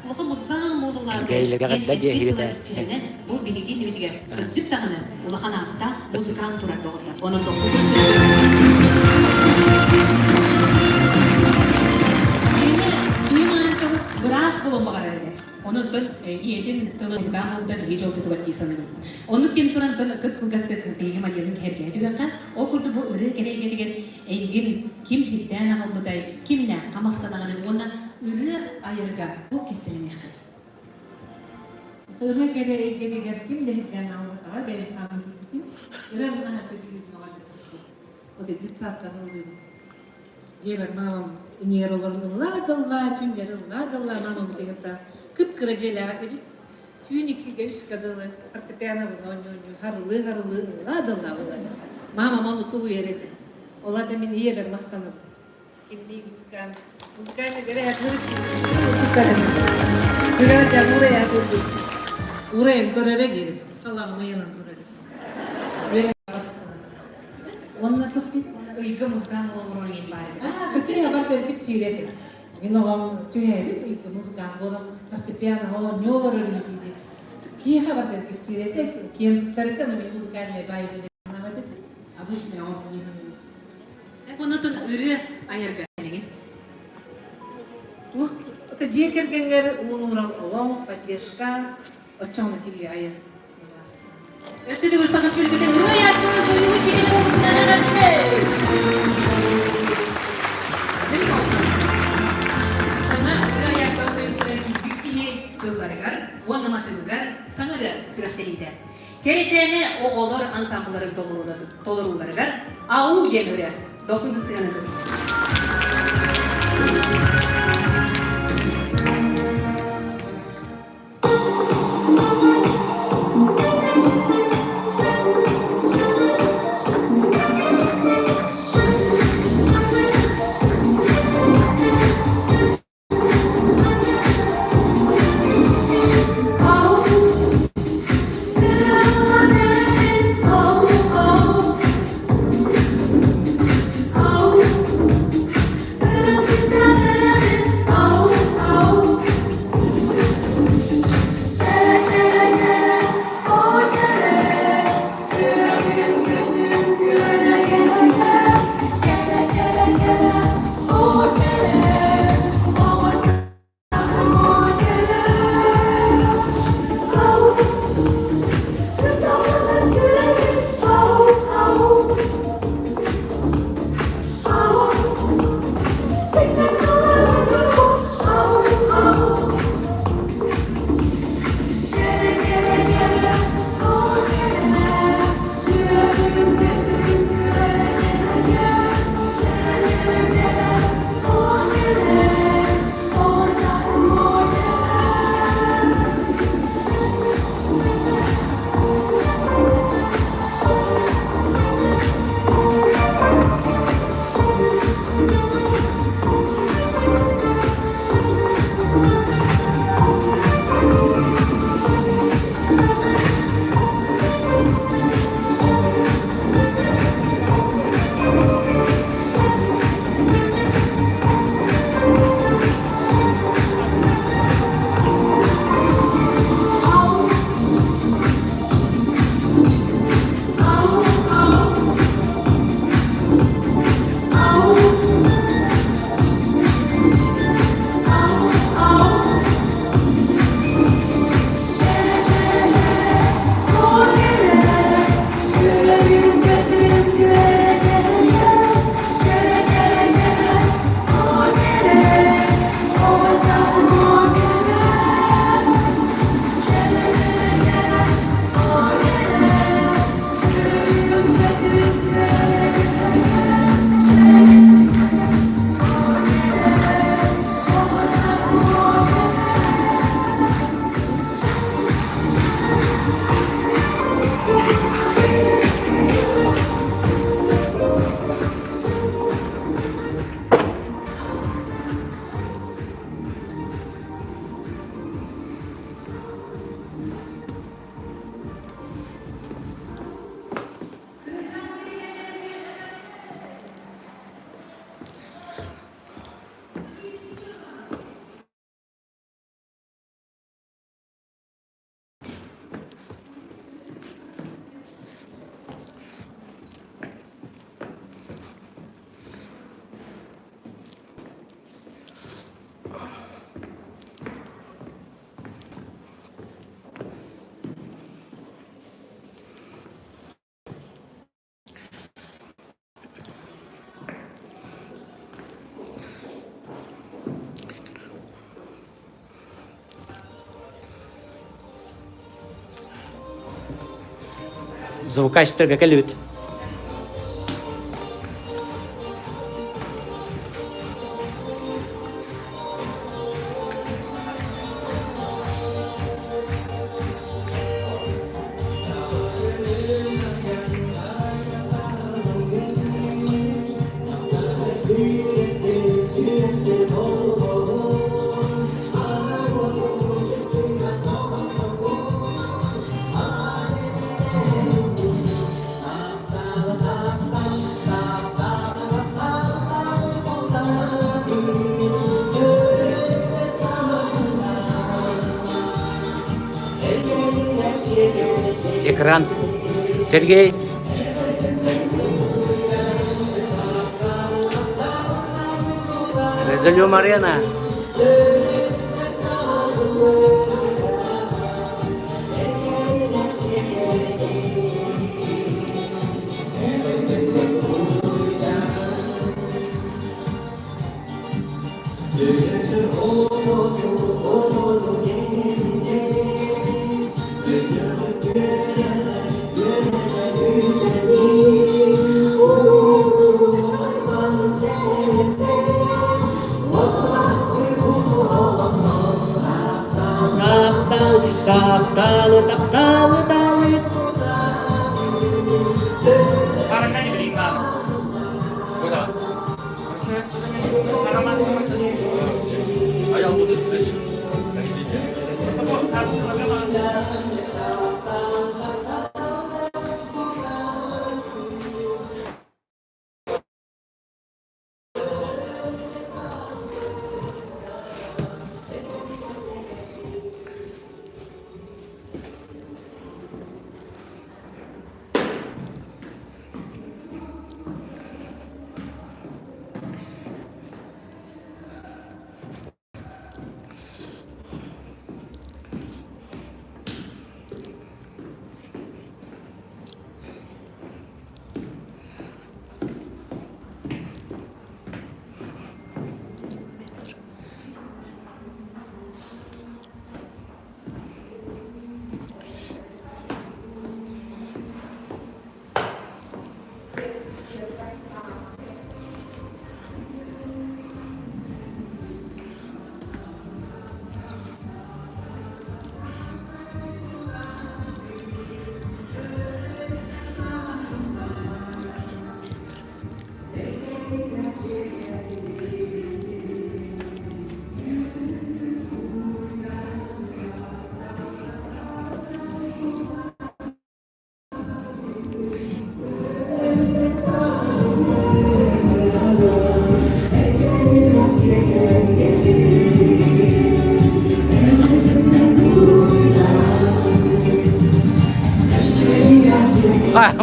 Улахан музыкаан буолууларга диэн эппит тыла иччилэнэн, бу биһиги иннибитигэр кырдьык даҕаны улахан ааттаах музыкаан турар доҕоттор. Онон быраас буолуон баҕарар этэ. Онон ийэтин тылын музыкаан буолбута биһиги дьолбутугар дии саныыбын. Оннук диэн туран кып-кылгастык биһиги Марияны кэһэргэһэ түһүөххэ. Ол курдук бу ырыа кэрэ эйгэтигэр Эйигин ким ирдээн аҕалбытай, кимнээххэ махтанаҕыный уонна ырыа айарга бу кистэлэҥнээххин? Ырыа кэрэ эйгэтигэр ким да ирдээн аҕалбатаҕа, бэйэм хааман киирбитим. Ырыа наһаа сөбүлүүбүн оҕолорбут. Вот детсадтан ыллыыбын. Дьиэбэр мамам инигэр олорон ыллаа да ыллаа, түүннэри ыллаа да ыллаа, мамам кыһыта кып-кыра дьиэлээх этибит. Түүн иккигэ үскэ дылы фортепианобын оонньуу-оонньуу харылыы-харылыы ыллаа да ыллаа буолар этим. Мамам ону тулуйар этэ. Ол аата мин ийэбэр махтанабын. Кинини музыкант, музыкальный говорят, Күрэ дьан урайа турбут. Урайым көрөрө диир. Талаҕым ыйанан турар. Уонна туох диир? Ыйга музыкант олорор иин баар этэ. Аа, төкүрэ бар кэргип сиирэ этим. Мин оҕом түһээбит ыйга музыкант буолан фортепианоҕа оонньуу олорор үһү дии Киэхэ бардар кэпсиир этэ, киэн туттар этэ, но мин музыкальный баайбын санаабат этим. Обычный оҕом дии саныыбын. Онотун ырыа айарга элэгин. Туох дьиэ кэргэҥҥэр уунуурал олох, поддержка, оччоҕуна киһи айар. Өссө төгүл Саха Республикатын ырыа айааччыларын союһун чилиэнэ буолбутунан эҕэрдэ! Саҥа ырыа айааччылар союзтара киирбит киһи тылларыгар уонна матыыбыгар саҥа ырыа сүрэхтэниитэ. Кэрэчээнэ оҕолор ансамблларын толорууларыгар АУ диэн ырыа. Дохсун ыстыгана көстөр. Звукачтарга кэлбит. Экран. Сергей. Резолюм Арена.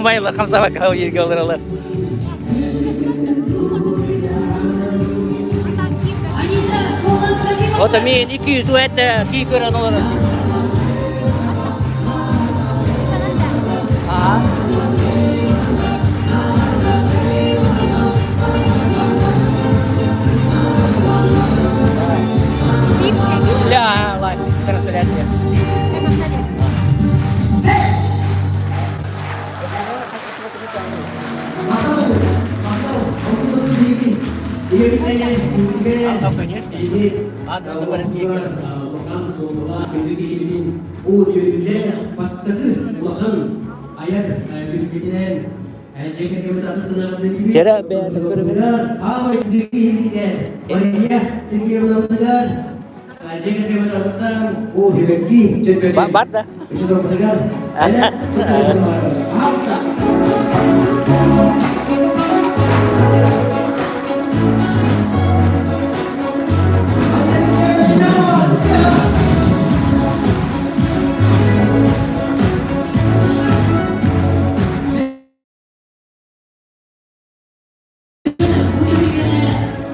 Майла хамсабакка үйерге олоролор. Ото мен 200 это ки көрөн олорор. Аа. Ля, лайк, трансляция. Чэрэ бэйэтэ көрөбүн. Бар да.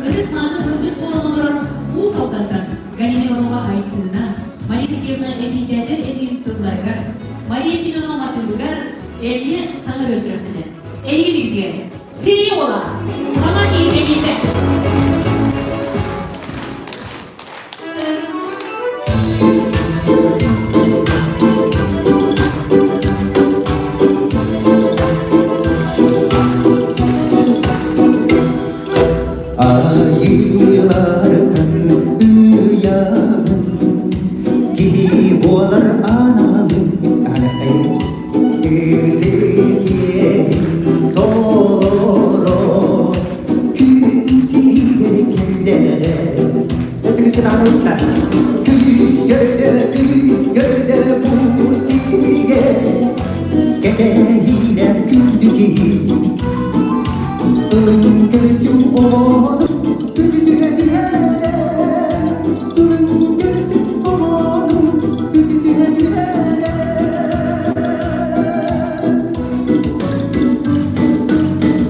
Ырыт-мааны ыалдьыт буолан олорор Уус Алдантан Галина Иванова Айтыына, Мария Сергеевна эдьиийдээтэр эдьиийин тылларыгар, Мария Семенова матыыбыгар эмиэ саҥа ырыа сүрэхтэнэр. Эһиги Сирии уола, саҥа киһи Айыылартан ыйаҕын киһи буолар аналын Өлүкиэн толоро күн сиригэр кэллэҕэ Кэтэһиилэр күндү киһи Ылын көрсүм оҕону Күтүтүһэ түһэ Ылын көрсүм оҕону Күтүтүһэ түһэ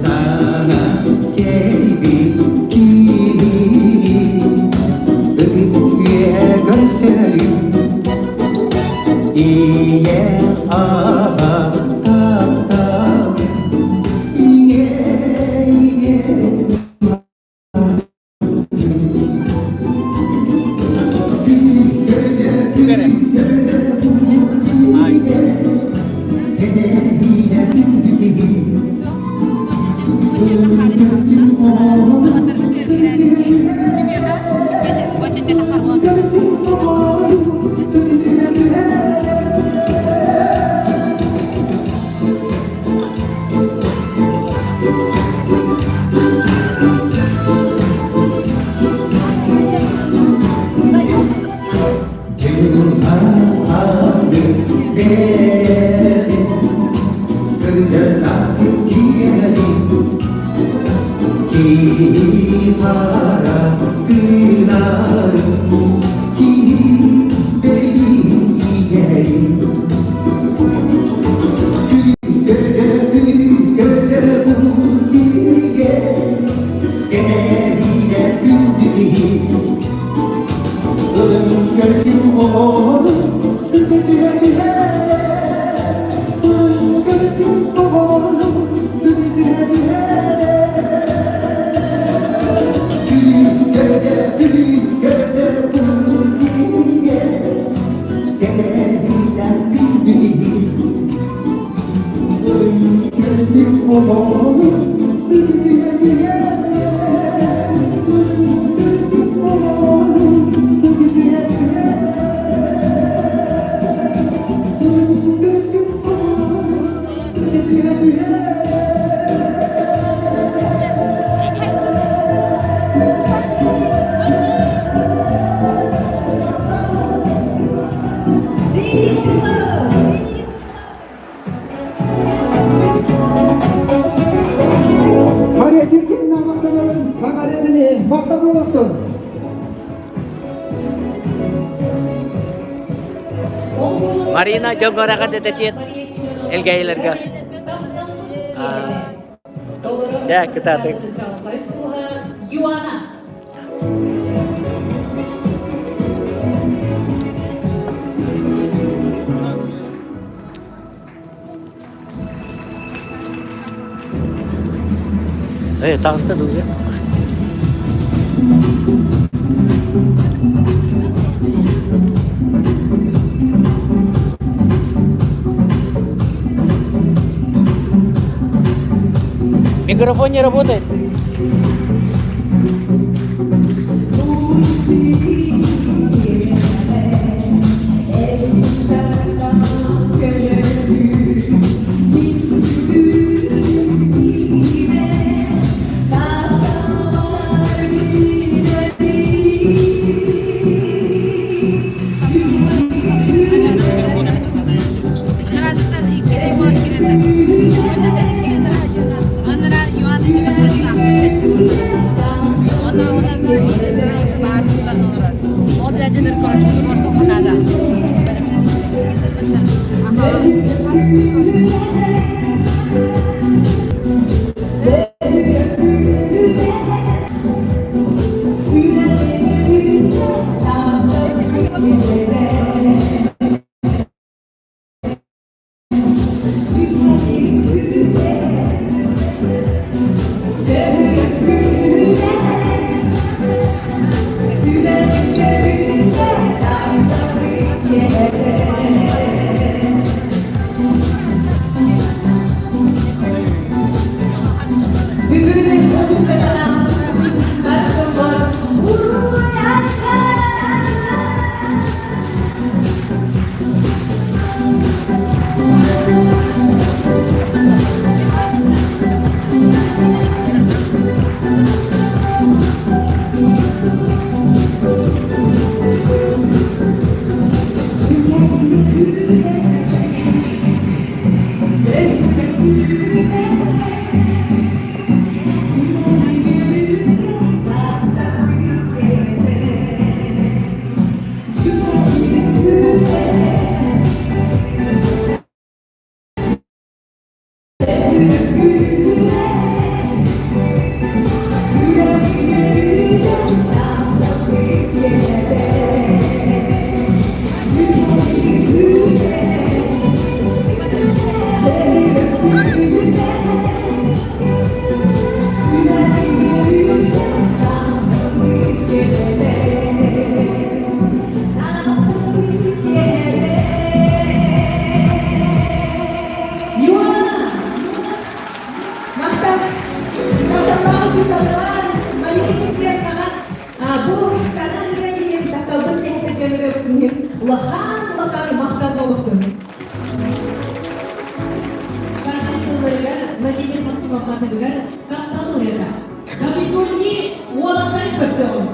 Саҥа кэлбит киһи Ытыс үөһэ көрсөрүм Ийэ аҕа тапталын Ийэ ийэ Мария Сергеевна мақтанабын, мағаредіне мақтан олықтың. Марина дьоҥҥо рахат этэтиэт элгээйилэргэ. Дьэ, кытаатык. Юана. Э, таҕыста дуу Микрофон не работает. Владимир Максимов атыгар таптал ырыата. Капитонни уолаттары көрсөҕүн.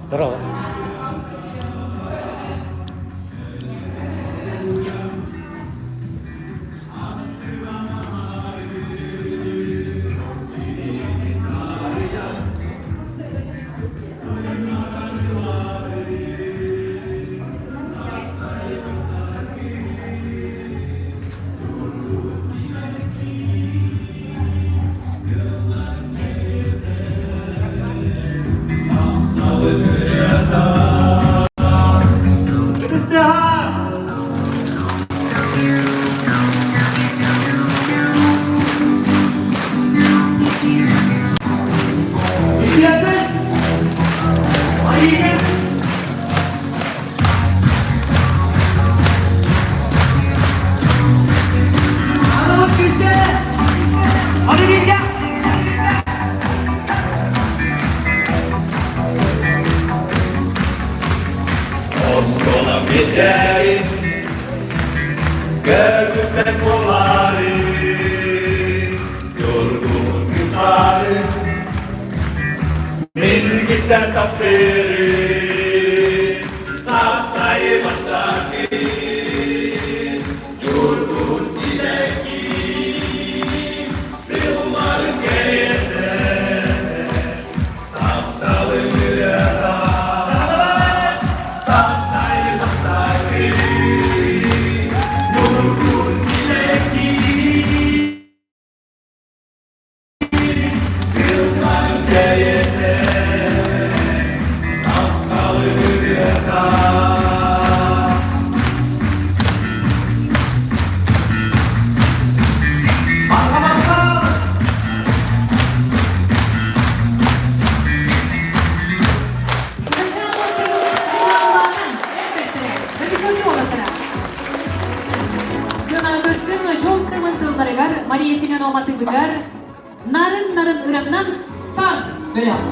Здорово. Мичээрин Көтүппэт буолаары Yorgun kızarı Min кистэн таптыыры Сасайы бастакы Yorgun сирэки Тылларын кэриэтэ Тапталы ырыата Сасайы бастакы Yorgun сирэки Тылларын кэриэтэ Тапталы ырыата Көрсүҥ дьол кырмын тылларыгар Мария Семенова тыбыгар нарын-нарын ырыаннан Старс бөлөх.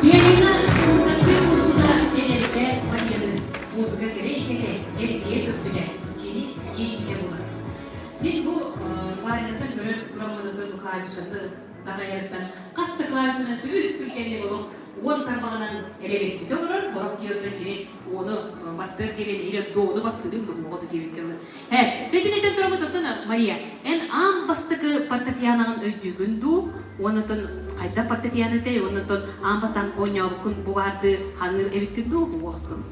Пианино музыка кэлэргэ маньяны музыка кэрэ эргийэ көппүтэ кини иэйиитэ буолар. Мин бу паринаттан көрөн тураммытын клавишаты даҕайарыттан хас Хас да клавишанан түбүс түргэнник олох уон тарбаҕынан элэгэччитэ олорор, борох киһи кини уону баттыыр диэн или дону баттыырым дугуоҕа да диэбит тылы. Э, чэ итинниттэн тураммыт оттон Мария, эн аан бастакы фортепианоҕын өйдүүгүн дуу? Уонна хайдах фортепиано этэй? Уонна аан бастаан оонньообуккун бу баарды ханыыр эбиккин дуу буохтун?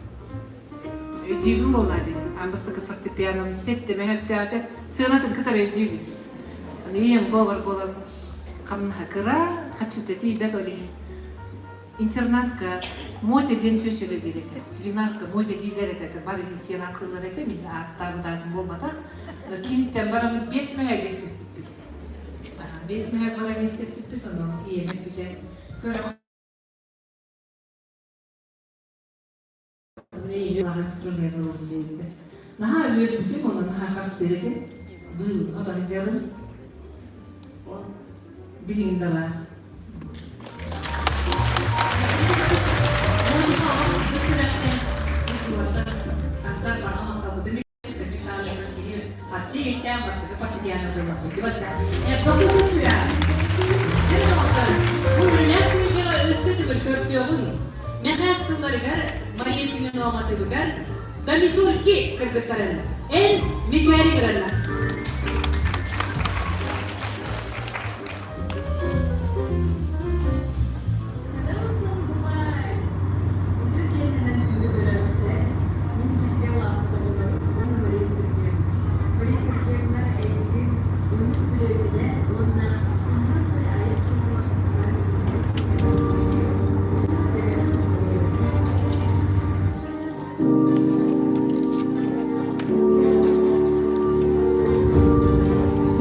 Өйдүүбүн буоллаа дии. Аан бастакы фортепианом сэттэмэ сөптөөтө. Сыанатын кытары өйдүүбүн. Аны ийэм повар буолан хамнаһа кыра, хаччыта тиийбэт ол иһин. Интернатка Мотя диэн чүөчэ үлэлиир этэ. Свинарка Мотя дииллэр этэ. Бары диэн ааттыыллар этэ. Мин ааттаабыт аатым буолбатах. Но киниттэн бараммыт биэс мэһэйгэ истиспиппит. Биэс мэһэй баран истиспиппит, ону ийэм эппитэ. Көрөҕүн Наһаа үөрбүтүм, онон наһаа харыстыыр этим. Быыл ото сылдьабын. Билигин да баар. Харчы иэстээх бастакы фортепиано Өссө төгүл көрсүөҕүҥ. Мэхээс тылларыгар Мария Семенова тылыгар Домисульки кыргыттарын эн мичээри гынаннар.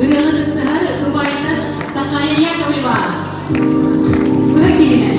Ырыаны кыттыһар Дубайтан Сахая Яковлева. Быһа кииринэ.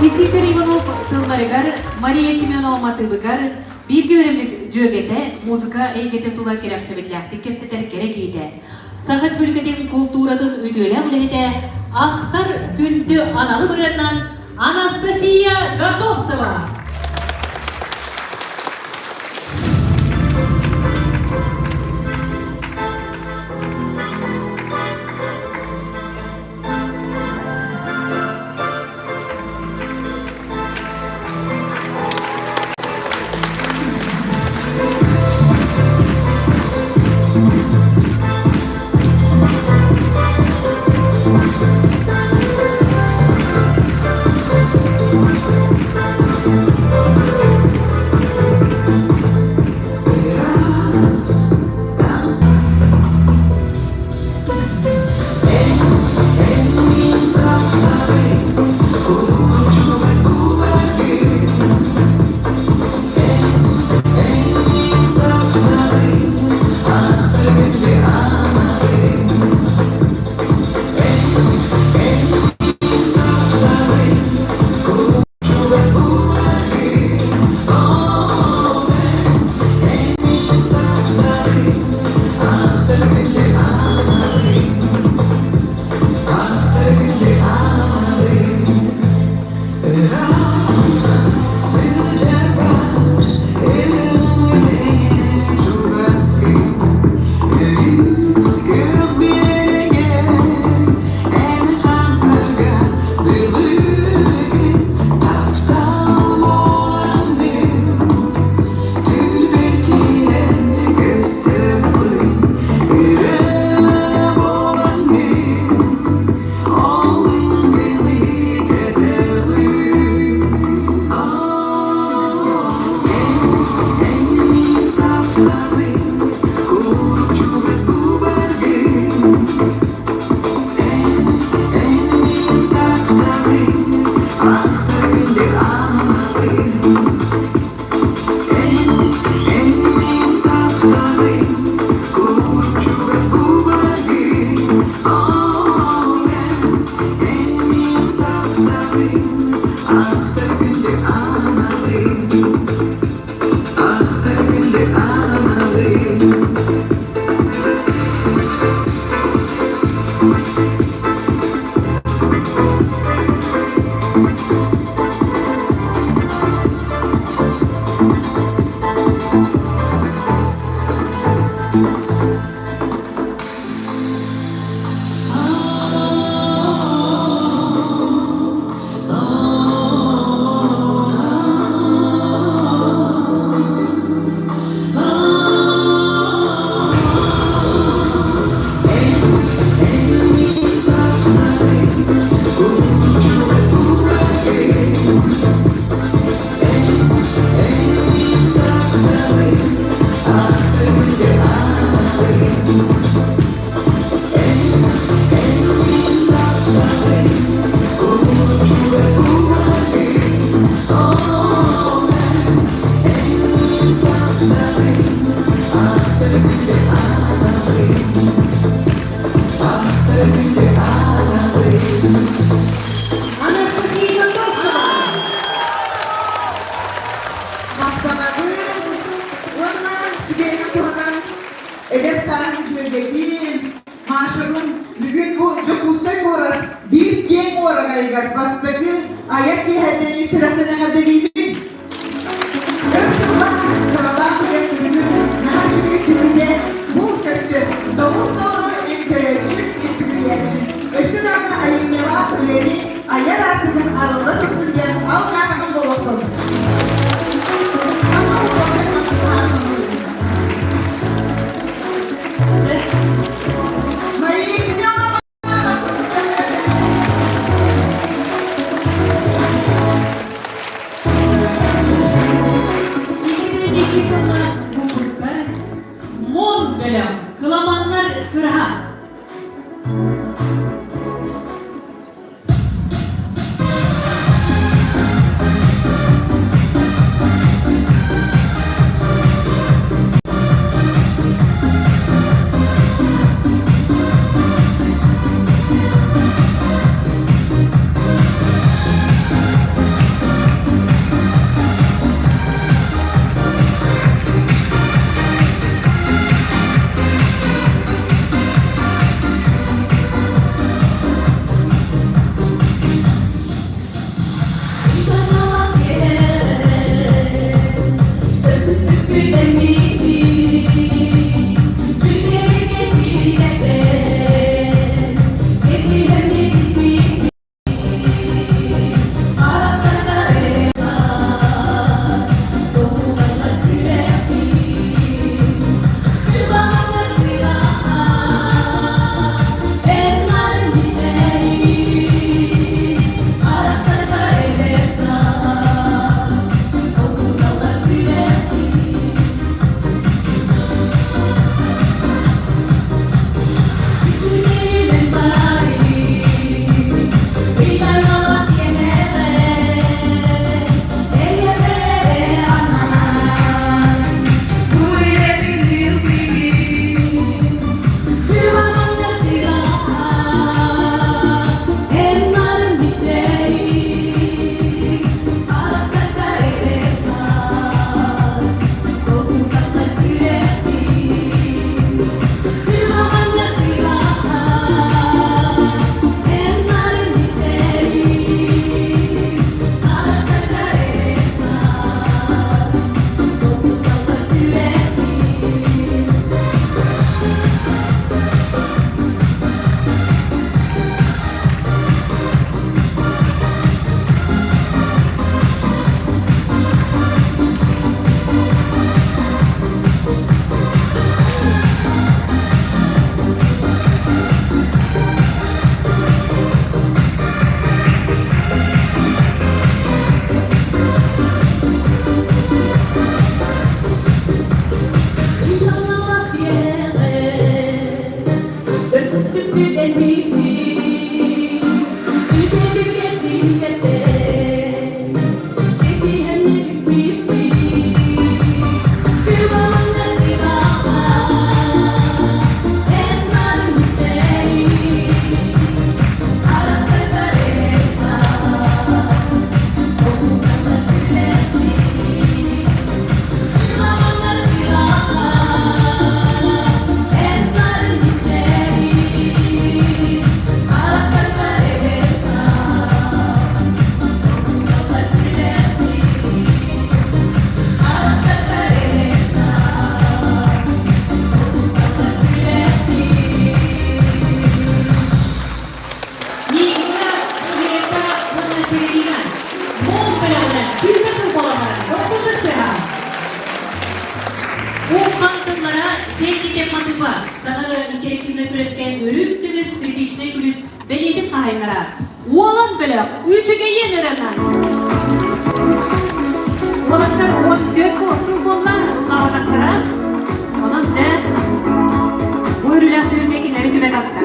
Исидор Иванов тылларыгар, Мария Семенова матыыбыгар бииргэ үөрэммит дьүөгэтэ, музыка эйгэтин тула кэрэхсэбиллээхтик кэпсэтэр кэрэ киһитэ, Саха Республикатын култууратын үтүөлээх үлэһитэ Ахтар күндү аналы бырыатынан Анастасия Готовцева! Анастасия Готовцева! Махтанабын уонна түгэни туһанан эдэр сааһым дьүөгэтин Машабын бүгүн бу Дьокуускай куорат биир киэҥ уораҕайыгар бастакы айар киэһэттэни сүрэхтэнэн эҕэрдэлиибин. Өр сыллаах сыралаах үлэ түмүгүн наһаа үчүгэй түмүгэ бу көстөр. Тоҕус толору өҥкөрөөччү, сүгүрүйээччи. Өссө даҕаны айымньылаах үлэни айар аартыгын арылла турдун диэн алҕаатаҕым буолуохтун. Мария Семеновна Икки сыллаах выпустар Мон бөлөх кыламаннар кыраһа. матыыба саҥары интерактивнай күрэскэ үрүҥ көмүс скрипичнай күлүүс бэлиэтин хаһайыннара Уолан бөлөх үчүгэйин ырыанан. Уолаттар 14 сыл буолла ыллаабатахтара. Онон дьэ бу үрүлээх түһүлгэ кинилэри түмэ тарта.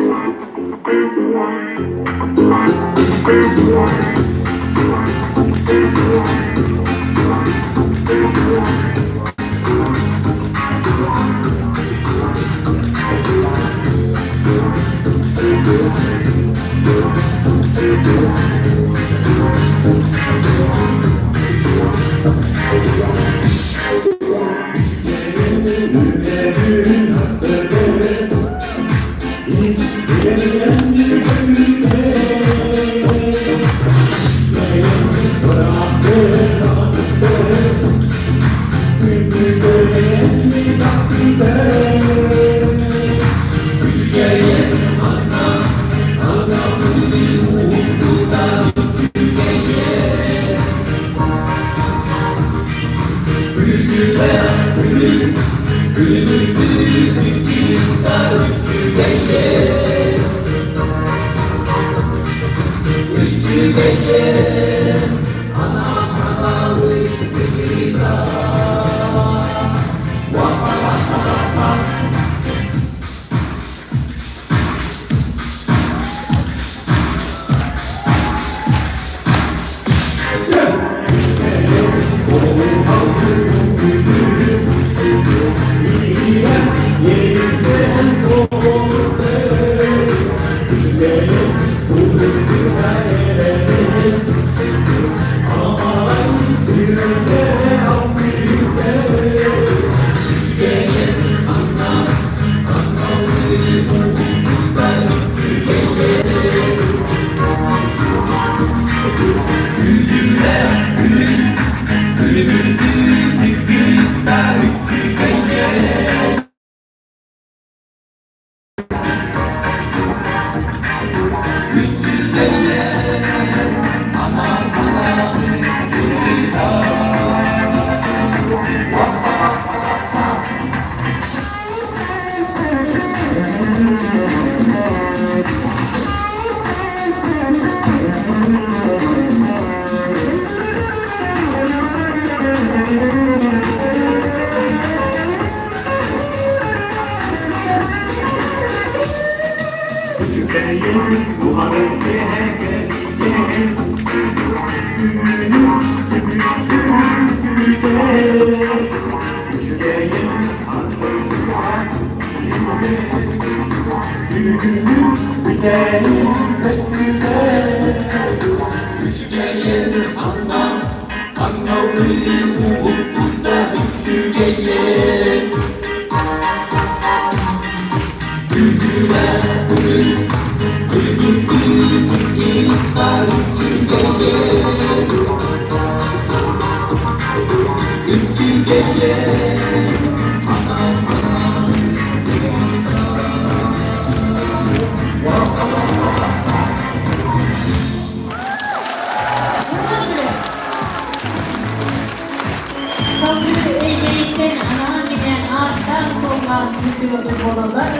Салгыы эйгэриттэн анаан-минээн ааттаан-суоллаан сылдьыбыт буолаллар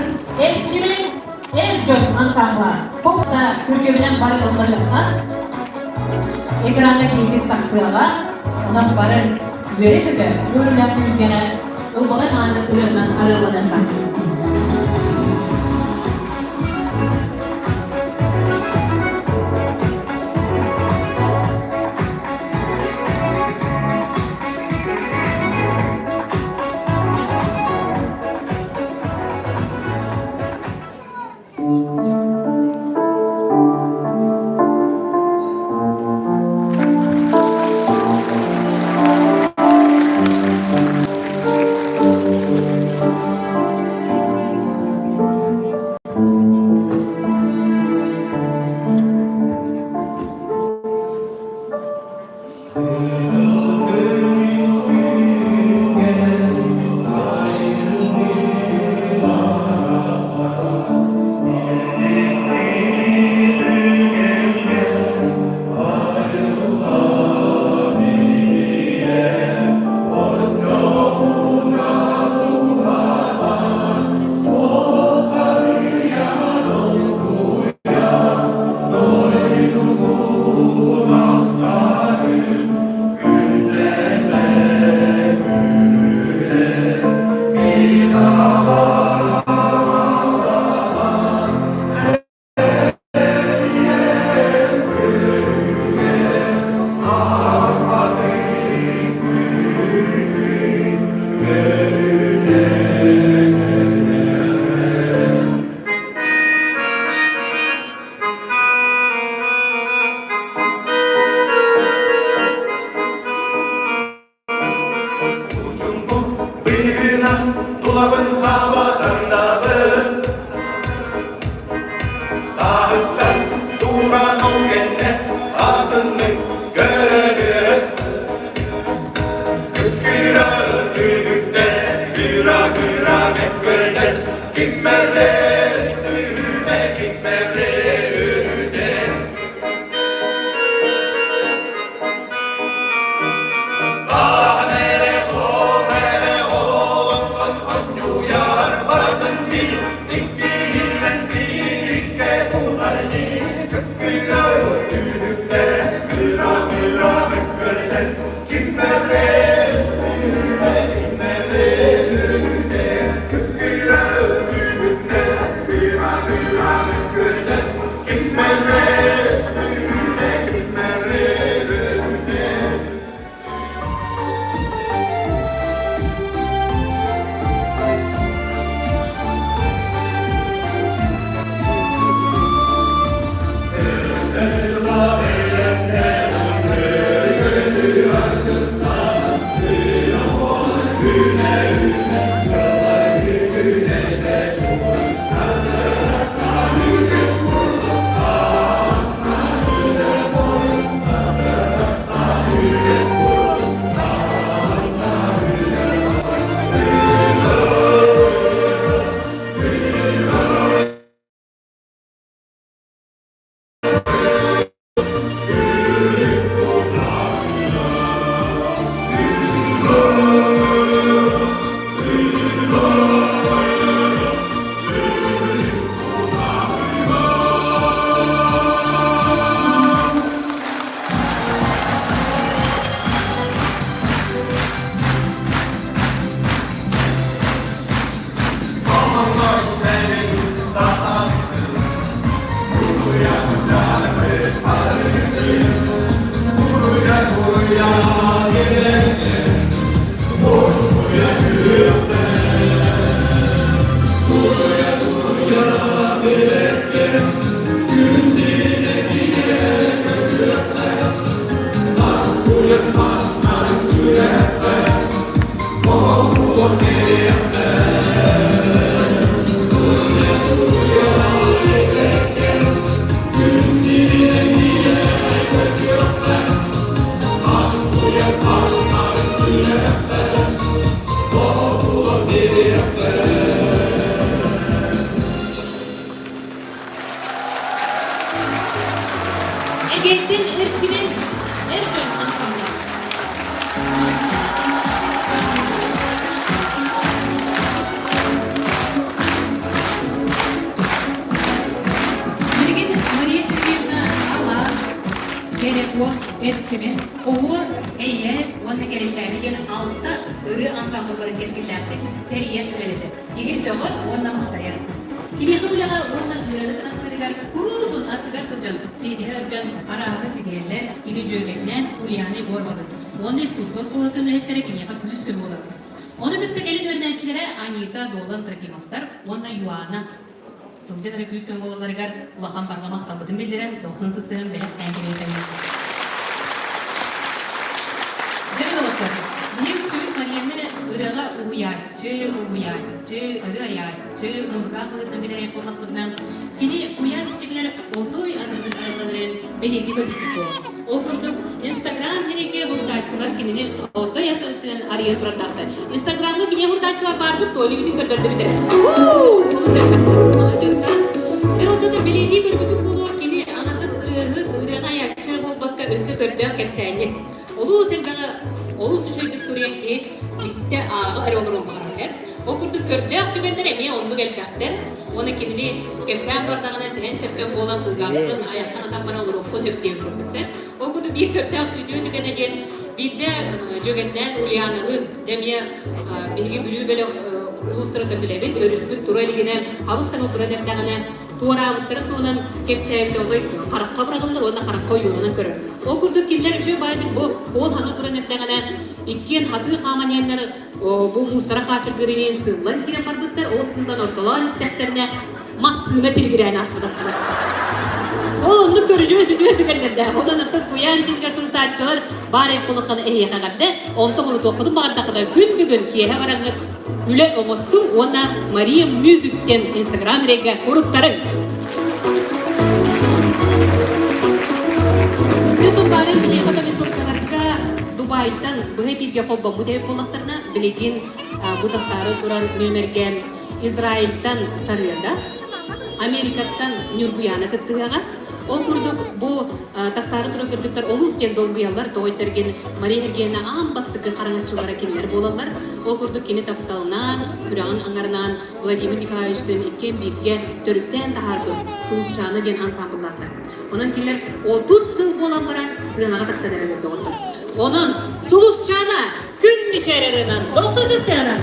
Эрчимэн эр дьон ансамбла Попта күргүөмүнэн бары ылларыахха экраҥҥа киһи тахсыаҕа онон бары үөрэ-көтө үөрүүлээх түһүлгэнэ ылбаҕай мааны ырыанан арыалланыахха. Kimmerle üstüne kimmerle önüne Kahnere ohere oğlum Anyuyar barakın bir İkkilen birikке tutarni Kökküre ötülükte Kıra kıra mekkerler Kimmerle üstüne kimmerle önüne Kökküre ötülükte Kıra kıra mekkerler Kimmerle üstüne kimmerle önüne Эгейтин Эрчимэн эр дьон ансамбла. Билигин Мария Сергеевна Алаас, Кэрэ-Куо, Эрчимэн, Оһуор, Эйэ уонна Кэрэчээни диэн алта ырыа ансамблларын кэскиллээхтик тэрийэн үлэлэтэр. Киһи сөҕөр уонна махтайар. Кимиэхэ үлэҕэ уонна ыарыы аттарыгар куруутун аттыгар сылдьан сиэтиһэ сылдьан арааһы ситиһэллэр, кини дьүөгэтинээн Ульяна Егоровалыын уонна искусство оскуолатын үлэһиттэрэ киниэхэ күүс-көмө буолаллар. Ону кытта кэлин үөрэнээччилэрэ Анита Долан Трофимовтар уонна Юана сылдьан эрэ күүс-көмө буолалларыгар улахан барҕа махталбытын биллэрэн, дохсун ытыстыһан бэлэхтээн кэбиһэллэр. Дьэ, доҕоттор, биһиги үксүбүт Марияны ырыаҕа уһуйааччы, угуйааччы, ырыа айааччы, музыкант быһыытынан билэр буоллахпытына, кини куйаар ситимигэр отой атыннык арылланарын бэлиэтии көрбүппүт буолар. Ол курдук, Инстаграм дириҥэ урутааччылар кинини отой атыттан арыйан турардаахтар. Инстаграмҥа кинигэ урутааччылар баарбыт, туоли бүтүн көрдөрдүбүт эрэ. Олус элбэхтэр, маладьыастар. Дьэ, онтон бэлиэтии көрбүкүт буолуо, кини аҥардас ырыаһыт, ырыаны айааччы буолбакка, өссө көрдөөх кэпсээнньит. Олус элбэҕи олус үчүгэйдик суруйан киһи истэ ааҕа эрэ олоруон баҕарар. Ол курдук көрдөөх түгэннэр эмиэ оннук элбэхтэр. Уонна кинини кэпсээн бардаҕына сэһэн-сэппэн буолан кулгааххын, айаххын атан баран олоруоххун сөп диэн курдук сөп. Ол курдук биир көрдөөх үтүө түгэнэ диэн биирдэ дьүөгэтинээн Ульяналыын дьэ эмиэ биһиги Бүлүү бөлөх улуустара билэбит, өрүспүт тура илигинэ абыс саҥа туран эрдэҕинэ туораабыттарын туһунан кэпсээбитэ отой харахха быраҕыллар уонна харахха ойууланан көрөр. Ол курдук кинилэр үчүгэй баайдык бу уол хана туран эрдэҕинэ иккиэн хатыы хааман иһэннэр бу муустара хаачыргырыйын сыыллан киирэн барбыттар. Ол сыыллан ортолоон истэхтэринэ массыына тилигирээн ааспытаттара. Ол оннук көрүдьүөс үтүө түгэннэрдээх. Онон оттон куйаар тилигэр сурутааччылар баар эппылыхханы эһиэхэ эҕэрдэ. Онтон урутуоххутун баҕардаххына күн бүгүн киэһэ бараҥҥыт үлэ оҥостуҥ уонна Мария Music диэн инстаграм рейгэ уруттарыҥ. Ютуб баарын биһиэхэ да сурукаларга Дубайтан быһа эфиргэ холбоммут эбит буоллахтарына, билигин бу тахсаары турар нүөмэргэ. Израильтан Сарыада, Америкаттан Ньургуйаана кыттыһыаҕа. Ол курдук бу тахсаары турар кыргыттар олус диэн долгуйаллар, тоҕо этэргин Мария Сергеевна аан бастакы хараҥаччылара кинилэр буолаллар. Ол курдук кини тапталынан, үрэҕин аҥарынан Владимир Николаевичтыын иккиэн бииргэ төрүттээн таһаарбыт Сулусчаана диэн ансаамбыллаахтар. Онон кинилэр 30 сыл буолан баран сыанаҕа тахсан эрэллэр доҕоттор. Онон Сулусчаана күн мичээрэринэн дохсун ытыстыһынан!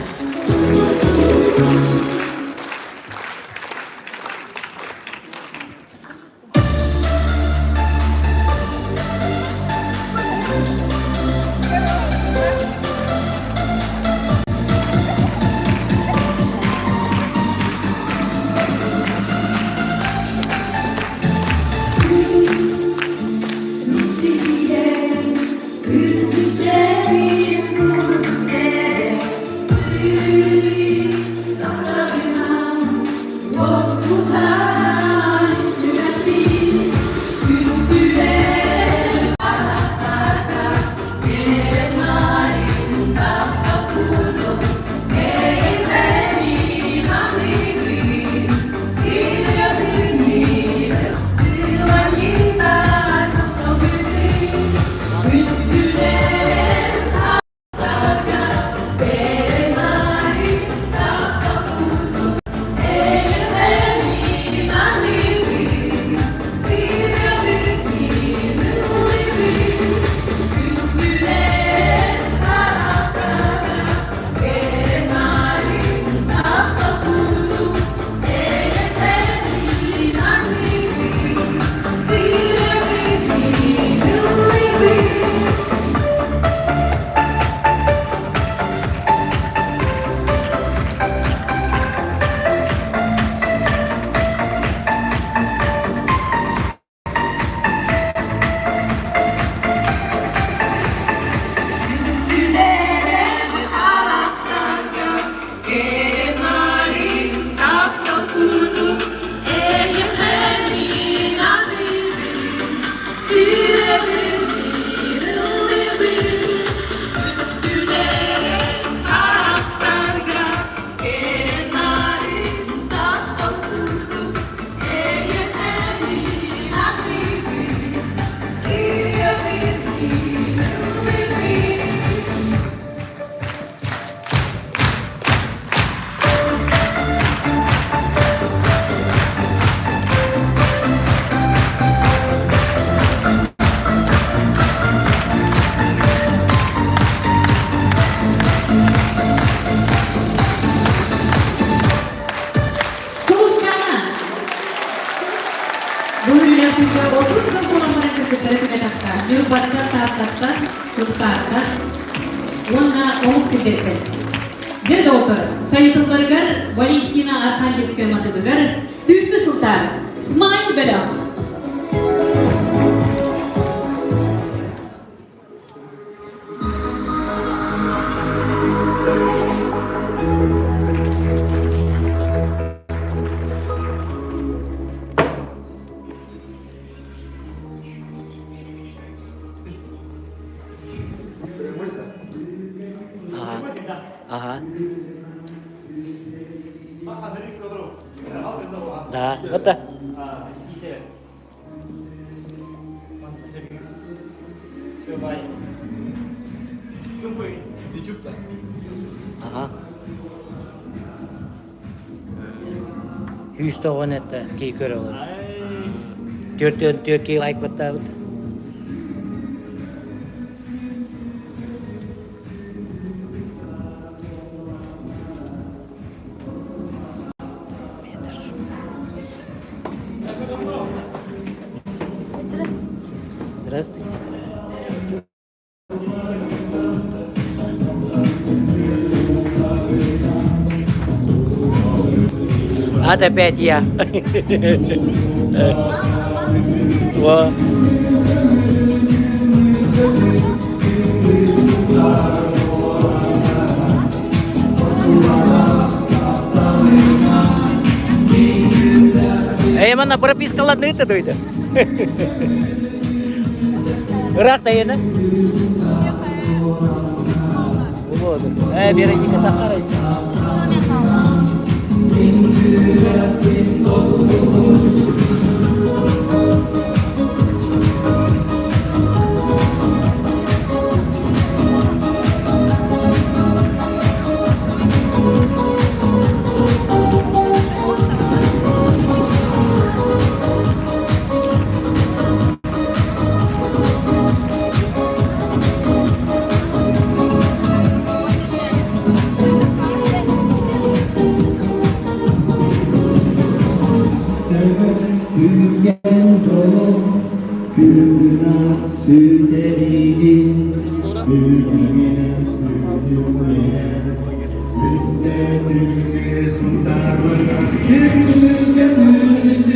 Сулусчаана! Бу үлэлэргэ 30 сыл буолан кыргыттары түмэтэхтэ Ньурбаттан, Тааттаттан, Сунтаартан уонна омук сирдэриттэн. Дьэ, доҕоттор, сайытылларыгар Валентина Архангельская матыбыгар Түүҥҥү Сунтаар Смайл бөлөх! Ага. Да, вот да. Ага. 190 этэ кии көрөҕүн. Төртөн төрт кии лайк баттаабыт. Здравствуйте. Вот опять я. Во. Эй, манна пропискаланныыта дойду. Ыраах тайына. Вот. Э, Вероника, тахарайся. Мин сүрэхпин долгутун. Күлгэн дьолу күлгүнэ сүтэригин Күлгүнэ күлүмнэ Күндэ күнгү сутарбын Күнгү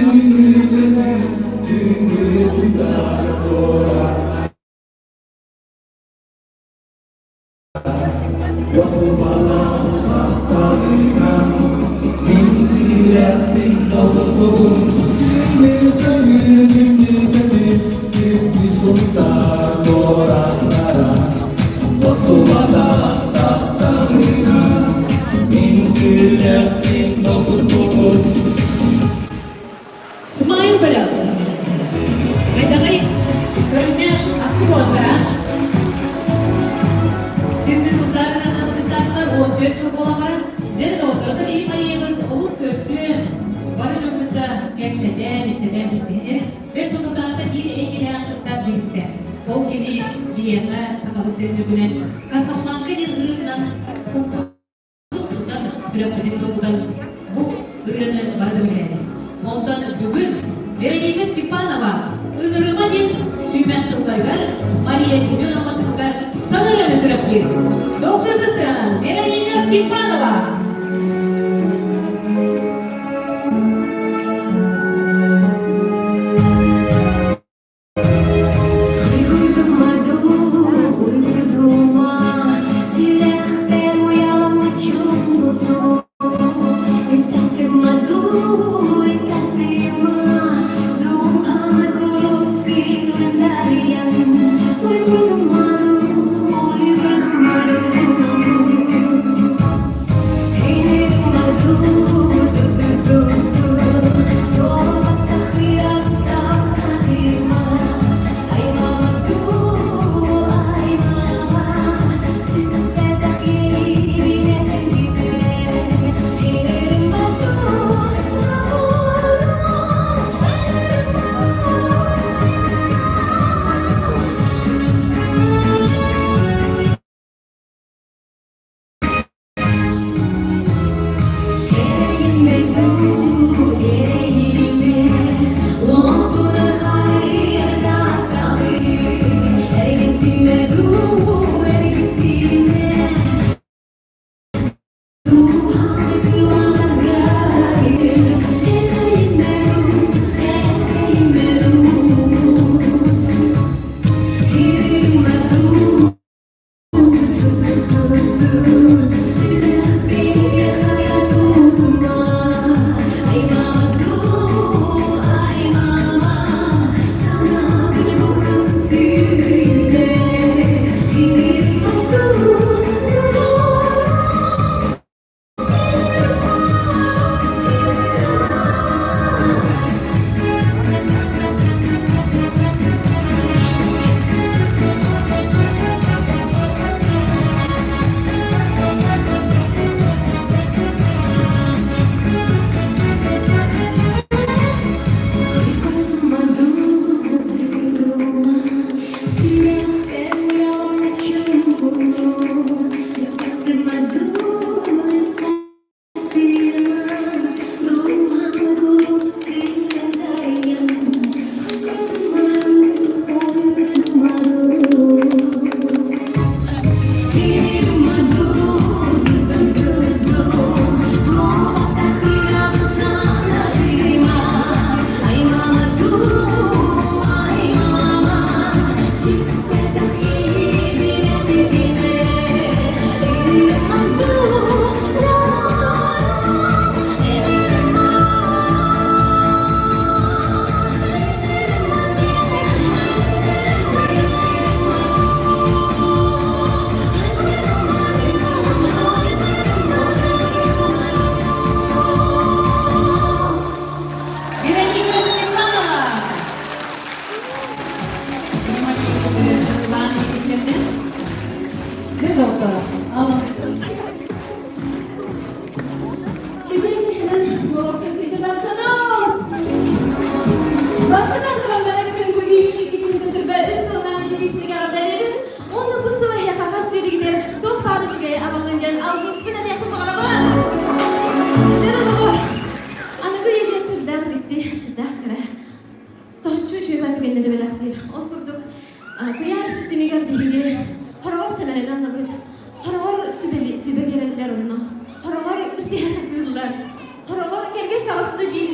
күнгү күнгү сутар Смайл бөлөх. Хайдаҕай көрүҥнээх астык уолаттара. Күндү сылларынан ыалдьыттаахтар 14 сыл буолан баран, дьэ доҕотторго биһи Марияҕыт олус көрсүөн, бары дьон кытта кэпсэтэн, ипсэтэн билсиһэн, бэрт соторутааҕыта биир эйгэлээх кытта билистэ. Ол кини биһиэхэ Сахабыт сирин үрдүнэн Касабланка диэн ырыатынан Тутан сүрэхпитин долгутан бу ырыаны бары да билэбит. Онтон бүгүн Вероника Степанова Ынырыма диэн сүүмэх тылларыгар Мария Семеновна туһугар саҥа ырыаны сүрэхтиир. Дохсутустан Вероника Степанова!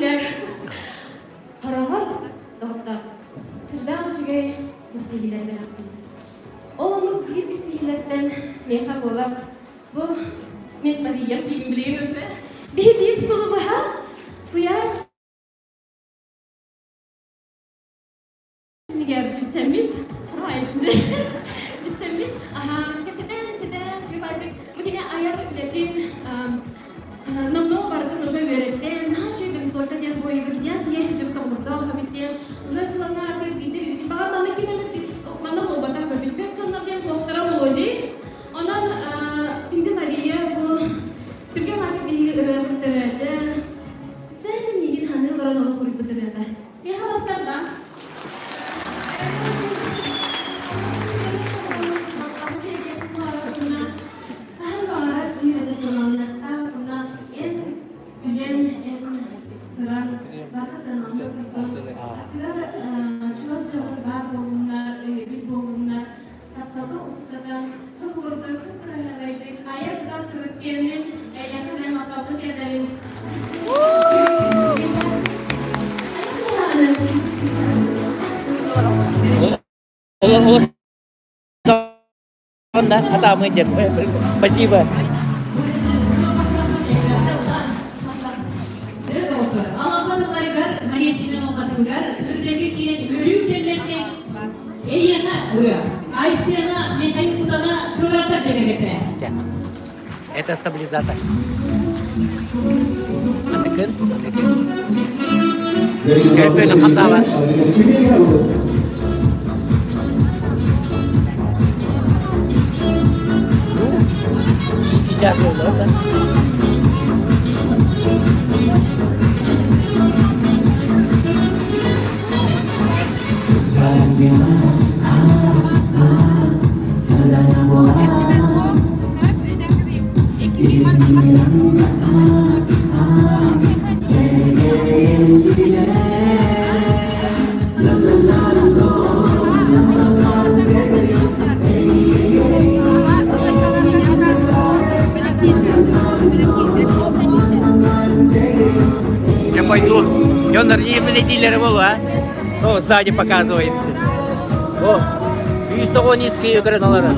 күнүгэр хороҕор доҕоттор сүрдээх үчүгэй билсиһиилэр бэлэхтиир. Ол оннук биир билсиһиилэртэн миэхэ буолар бу мин Мария билигин уже биһи биир сылы быһа куйаар синигэр билсэммит билсэммит кэпсэтэн кэпсэтэн үчүгэй бу кини айар үлэтин номнуо барытын уже үөрэттэн наһаа үчүгэй домисолька диэн бу евровидение киэһэ дьыктабыллардаах эбит диэн уже сыланнаарды биирдэ билбит баҕар манна ким эмит манна буолбатах билбэт дьоннор диэн суохтара буолуо дии онон күндү Мария бу түргэн маатык биһиги ырыабыт төрөөтө Сен миигин ханыы олорон олох уруйбут ырыата Миэхэ бастарба. Чугас дьоҕун баар буолуннар, өйөбүл буолуннар, тапталга угуттатан, хобугурдук, кыраһыабайдык айар тута сырыт диэммин, эйиэхэ мен махталбын тиэрдэбин. Спасибо. Алампа Мария Семеновнатыгар үрдэлгэ киирэн өрүү кэллэргэ Эйиэхэ ырыа. Айсена Михаил Кутана Кыларта дьэгэбэтэ. Это стабилизатор. Аныкын, аныкын. Көрбөнү хатаабат. Сейчас болду, да? Я пойду. Дьоннор билетилери болу, а? О, сзади показывает. О, 192 көрөн алары.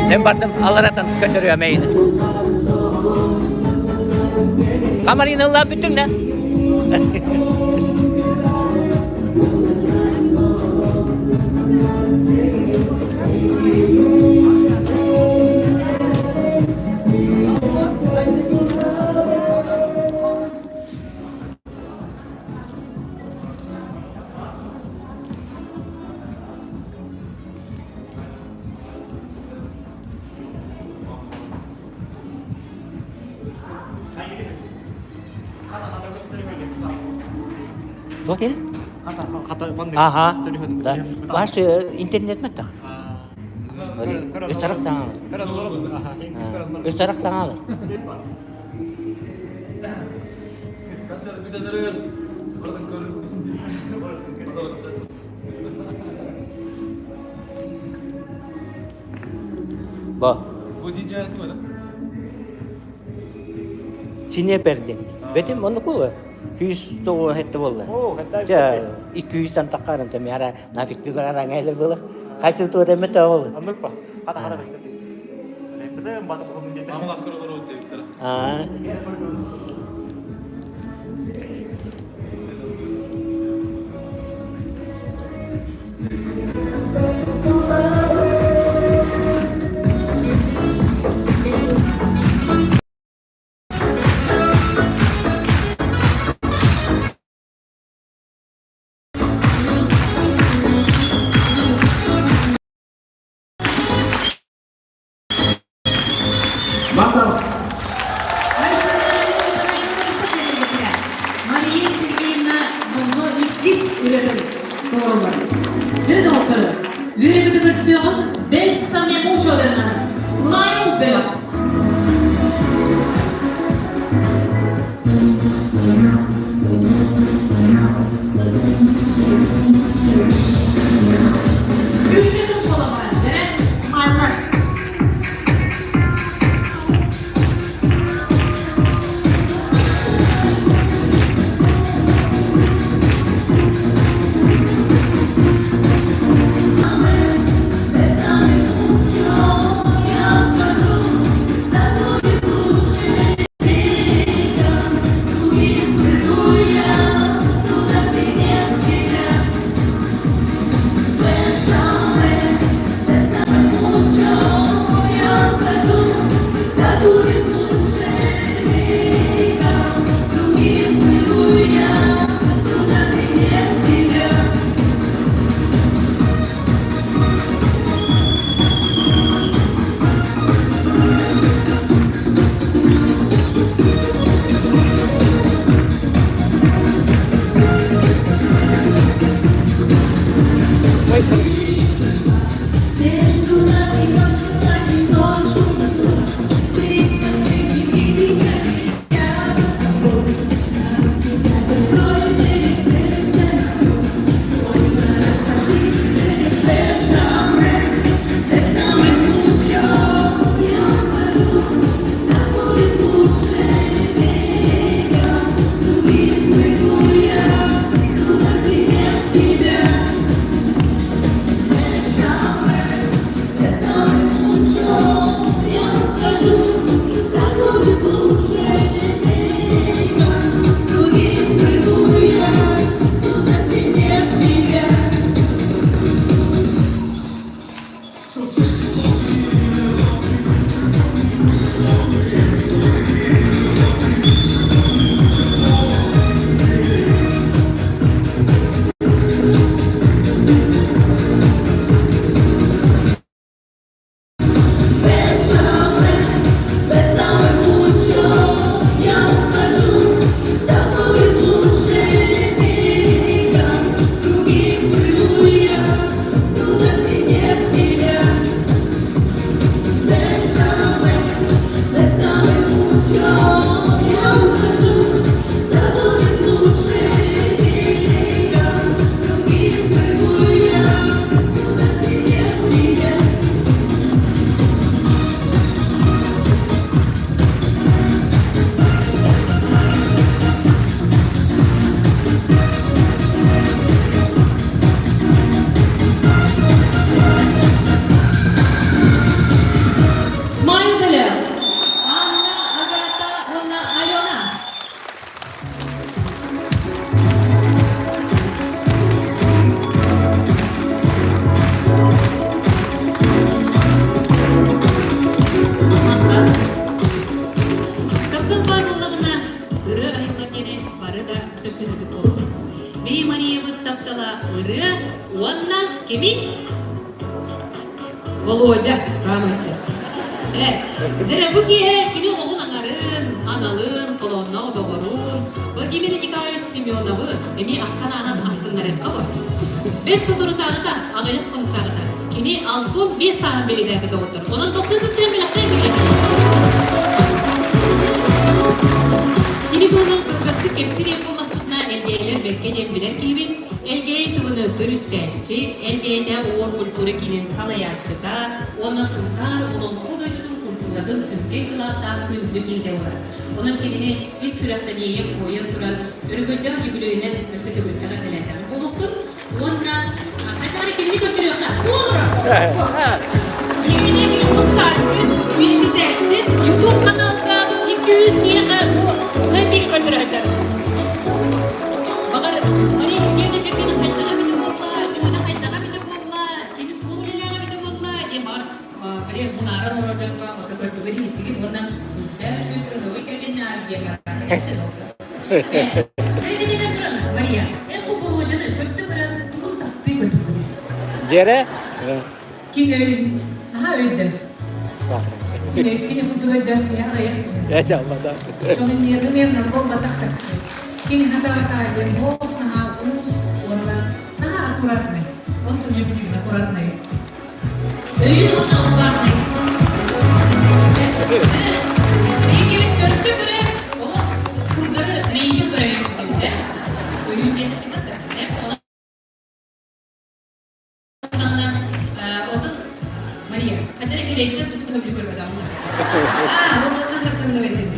Мен бардым аларатан көтөрүөм эйини. Камарина ыллаан бүттүҥ да? Туох диэн? Ага, да. Ваш интернет маттах. Өсарах саҥалар. Өсарах саҥалар. Бо. Сине бердин. Бетим оннук буолла. Күүс тоҕу хетте буолла. Жа 200-тан таққарын та миара нафиг аңайлар буолар. Қайсы туот эмет ол. Оннук па. Хата хата бестер. Аа. Мария Сергеевна номно иккис үлэтин туорулар. Дьэ доҕоттору, үөрэ-көтө көрсүөҕүҥ Бессаме мучоларынан Смайл бөлөх. Сүүрдэ буола баран, Смайлар. Смайл бөлөх. Анна, Агата уонна Алена. Таптал баар буоллаҕына, ырыа айылла диэни бары да сөпсөһөрбүт буолуо. Бии Мариябыт таптала ырыа уонна кими? Володя, саамай сөп. Дьэ, бу киэһэ кини олоҕун аҥарын, аналын, толоонноох доҕорун Владимир Николаевич Семеновы эмиэ ахтан ааһан астыннарыахха бар. Бэс соторутааҕыта, аҕыйах хонуктааҕыта кини 65 сааһын бэлиэтээтэ доҕоттор. Онон 90 сыан бэлэхтээн кэлиэхэ. Кини туһунан кылгастык кэпсириэн буоллахпытына, элгээйилэр бэркэ диэн билэр киһибит, Элгээйи тылыны төрүттээччи, Элгээйитэ Оор культура киинин салайааччыта уонна Сунтаар Олоҥхо дойдутун культуратын сүҥкэн кылааттаах күндү киһитэ буолар. Онон кинини ис сүрэхтэн иэйэн-куойан туран, өрөгөйдөөх үбүлүөйүнэн өссө төгүл эҕэрдэлээтэҕим буолуохтун. Уонна хайдах кимни көрдөрүөххэ? Билигин устааччы, үйэтитээччи, YouTube каналга 200 киһиэхэ бу көрдөрө сылдьар. Баҕар, Мария Сергеевна кэргэнэ хайдаҕа эбитэ буолла, дьүһүнэ хайдаҕа эбитэ буолла, кини туох үлэлээҕэ эбитэ буолла диэн баҕар били мунааран олорор дьонго ото көрдүгэр иһиттигит уонна күндээх үчүгэй кырасыабай кэргэннээх диэн Кэргэнинэн туран, Мария, эн бу Болуодьаны көрдө көрөн тугун таптыы көрдүгүнүй? Дьэрэ? Кини өй, наһаа өйдөөх. Кини кини курдук өйдөөх киһи аҕыйах Дьону нервы буолбатах чахчы. Кини хатаҕа диэн ох наһаа уус уонна наһаа аккуратный. Онтон өйдүүн аккуратный. Өйүн уонна аккуратный. Иккибит көрдө көрө, олох курдары мэйиитин көрө үстүбүтэ. Өйүн диэн сирэйдэр тугу да сөбүлүү көрбөтөҕүм да. Аа, онно хартыҥна бэрдин.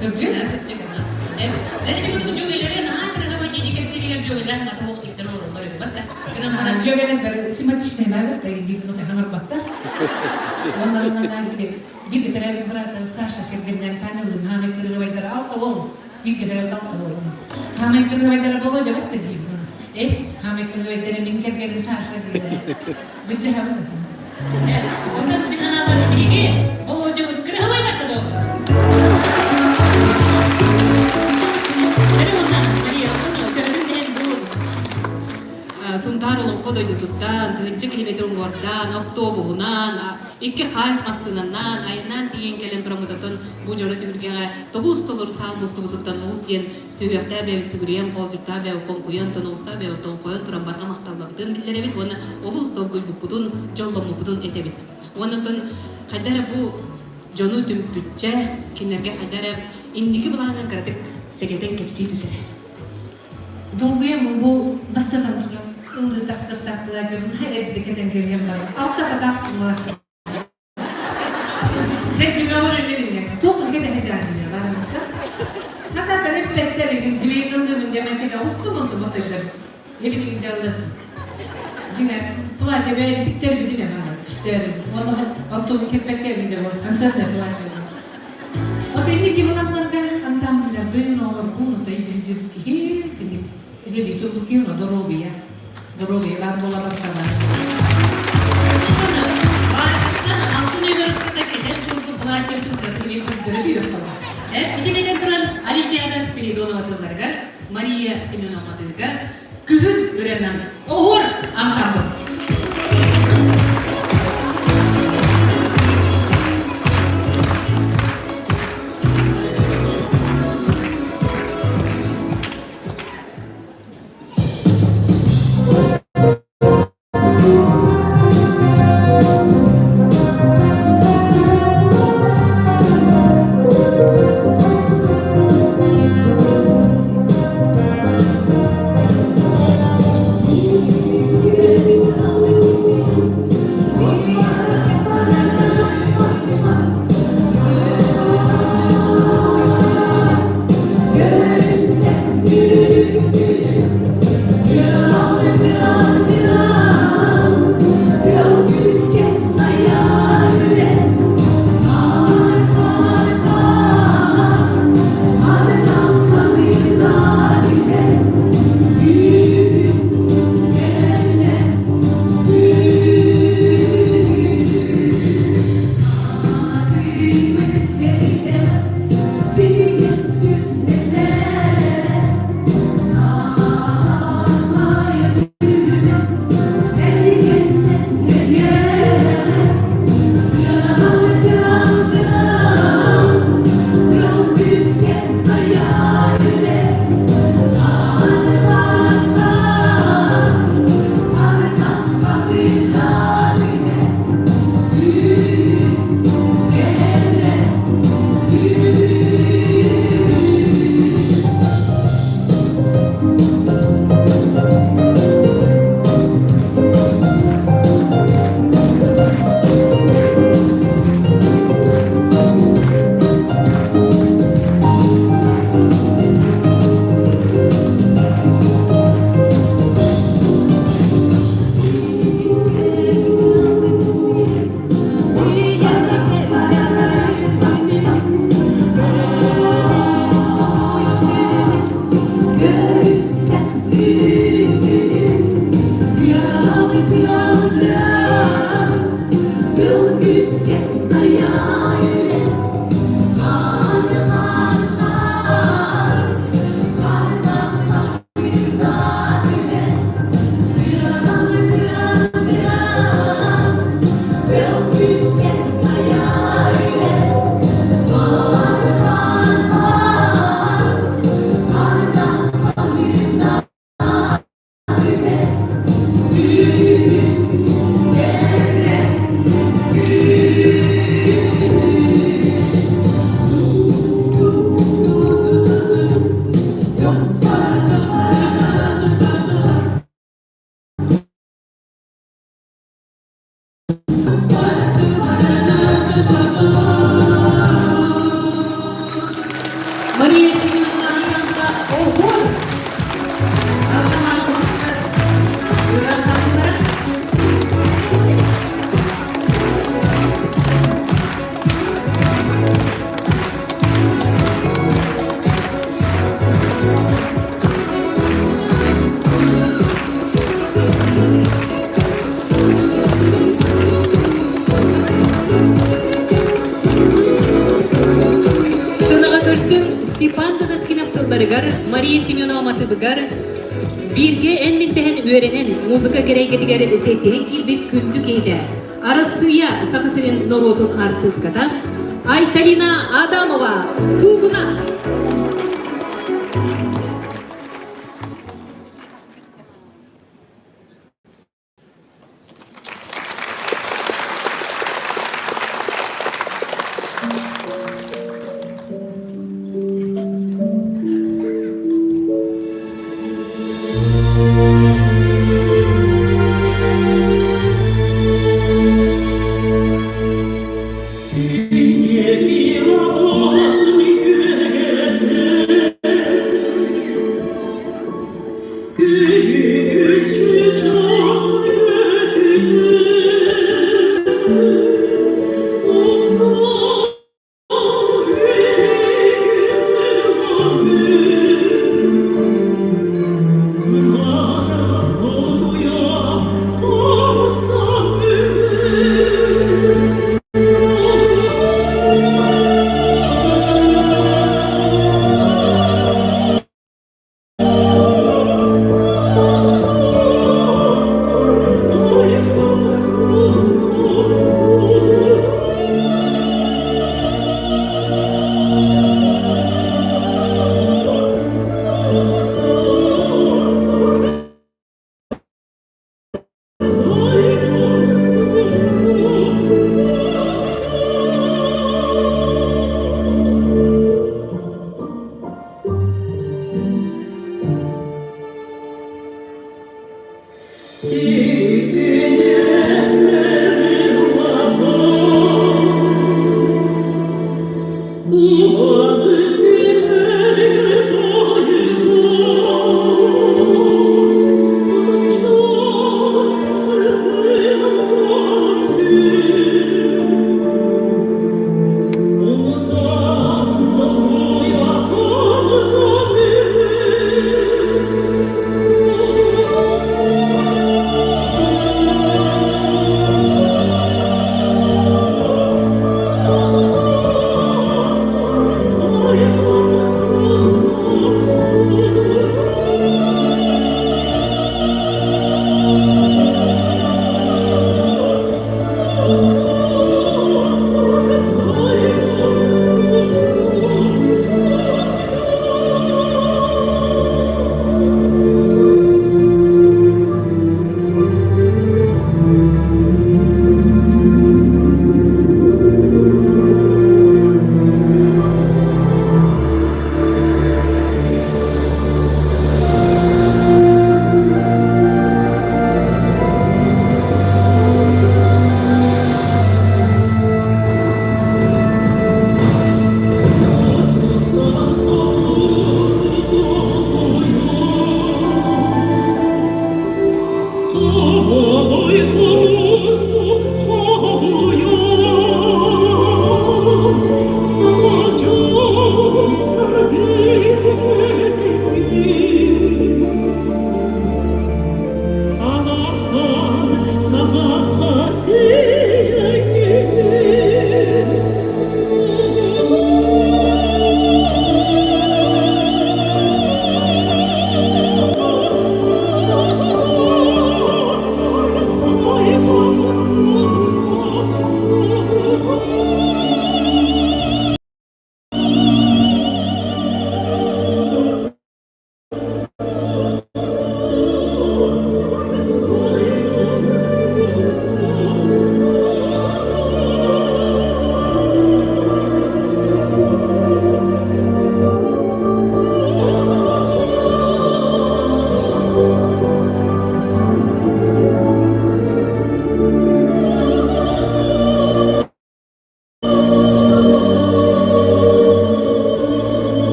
Кырдьык, кырдьык. Дьэ, ити курдук дьүөгэлэри наһаа кырыһабай диэни кэпсииригэр дьүөгэлээх натуох истэр олороллор үһү да. Гынан баран дьүөгэлэр симпатичный баар да диир ну таһаҥарбаттар. Уонна биир төрөөбүт быраата Саша кэргэннээн Таня хаамай кырыгабайдара алта уол бииргэ төрөөбүт алта уол хаамай кырыгабайдара боло дьабат да диир эс хаамай кырыгабайдара мин кэргэним Саша диир быдьаһабыт. Онтон мин анаабар биһиги Болуодьабыт кырыһабай батта буолла. Эри уонна Мария, төһөнүн иһин бу Сунтаар олоҥхо дойдутуттан, тыһыынча километр уҥуордаан, оптуобуһунан, икки хаас массыынанан айаннаан тиийэн кэлэн тураммытыттан бу дьоро түһүлгэҕэ тобус толору саал мустубутуттан олус диэн сүһүөхтээх бэйэбит сүгүрүйэн, хоолдьуктаах бэйэбит хоҥкуйан, тоноҕостоох бэйэбит тоҥхойон туран барҕа махталлабытын биллэрэбит уонна олус долгуйбуппутун, дьолломмуппутун этэбит. Уонна оттон хайда эрэ бу дьону түмпүччэ, кинилэргэ хайда эрэ инники былаанын кыратык сэгэтэн кэпсии түсэрэ. Долгуйаммын бу бастатан туран ыллыы тахсыахтаах былаадьабын эрдэ кэтэн кэбиһэн баран алта татаахсыммалар Туох кэтэһэ дьаадьыйа бараммыта. Хата төрөппөттөрүгүн билигин ыллыыбын диэмэккэ устум онтум отойдор. Эбилигин дьаллы. Дьиҥэ платье бэйэм тиктэрбитин аны үстөөрүн. Онно онтуну кэппэккэ дьэ концертная платье. Отой инники буланнарга ансамбльларбын, оҕолорбун отой дьирдьир киһи, тиник үлэлии турбут киһи доруобуйа. Доруобуйа баар буола бартаҕа. Баартыттан алтын университета кэтэн турбут былаачыйатын кыратык көрдөрө түһүөхтала. Итинэн туран Олимпиада Спиридонова тылларыгар, Мария Семеновна тылыгар күһүн ырыанан оһуор ансамбль. Мария Семенова матыыбыгар бииргэ эн-минтэһэн үөрэнэн музыка кэрэйгэтигэр сиэттиһэн киирбит күндү киһитэ Арассыыйа Саха сирин норуотун артыыската Айталина Адамова Суугуна.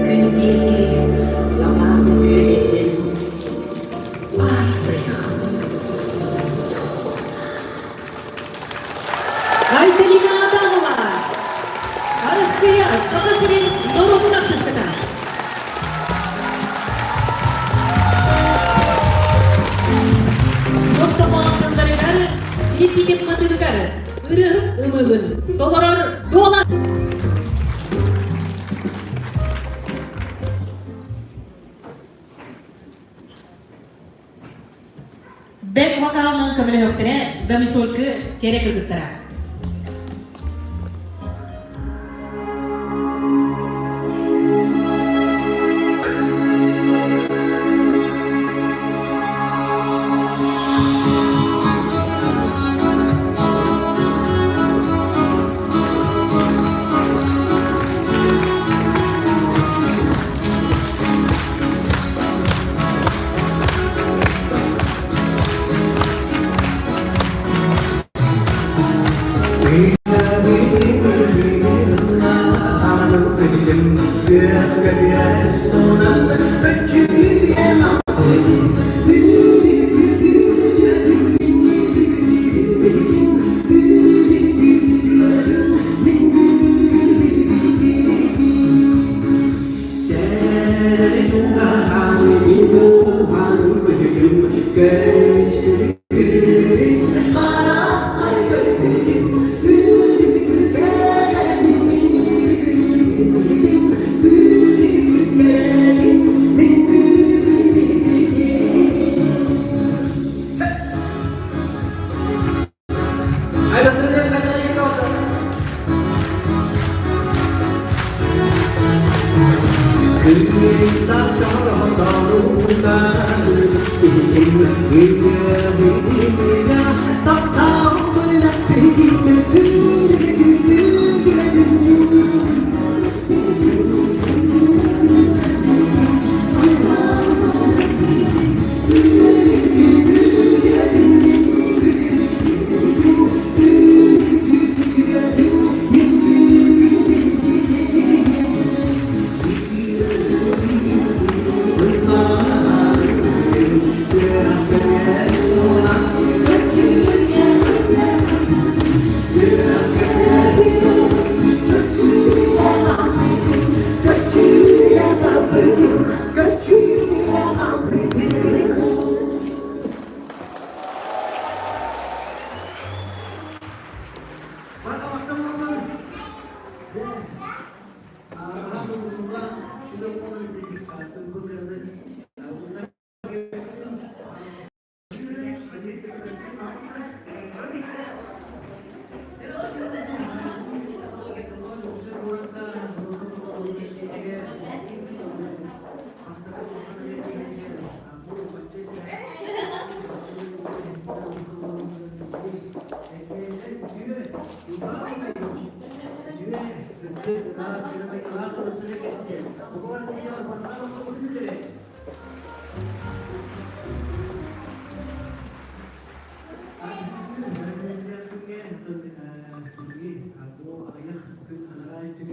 Күн диэки лабааны күөгэтин паартайҕа Айталина Адамова, Россия Саха сирин норуотун артыыската. Оттомоон тылларыгар, силип матыбыгар. ырыаһыт ымыыбын толорор Дуолан. Бэк вокалынан көмөлөһүөхтэрэ Домисолька кэрэ кыргыттара.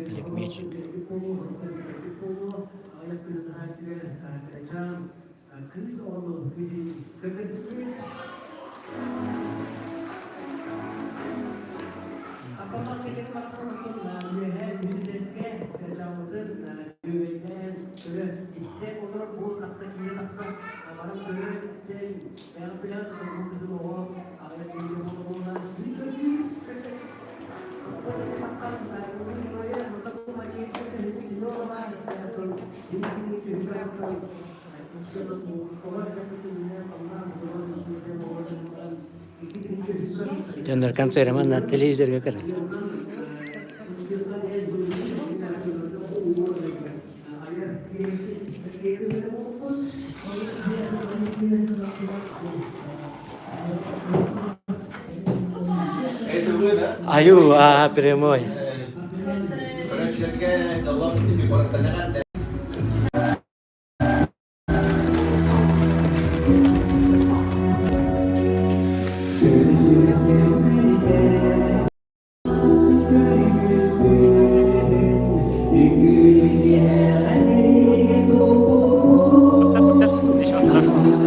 Black Magic. Дьоннор концерт манна телевизорга көрөн. Аю, а, прямой. Ничего страшного.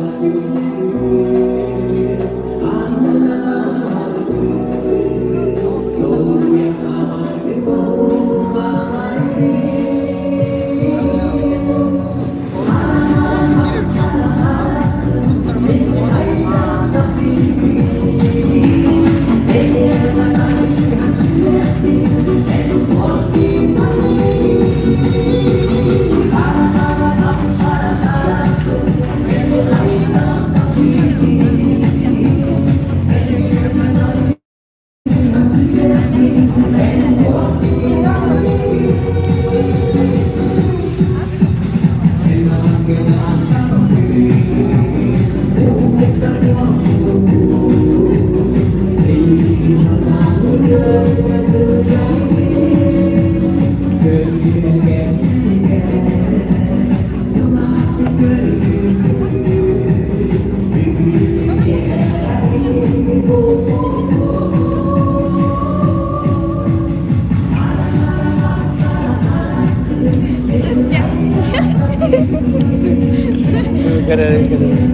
Көрөрүн көрөрүн.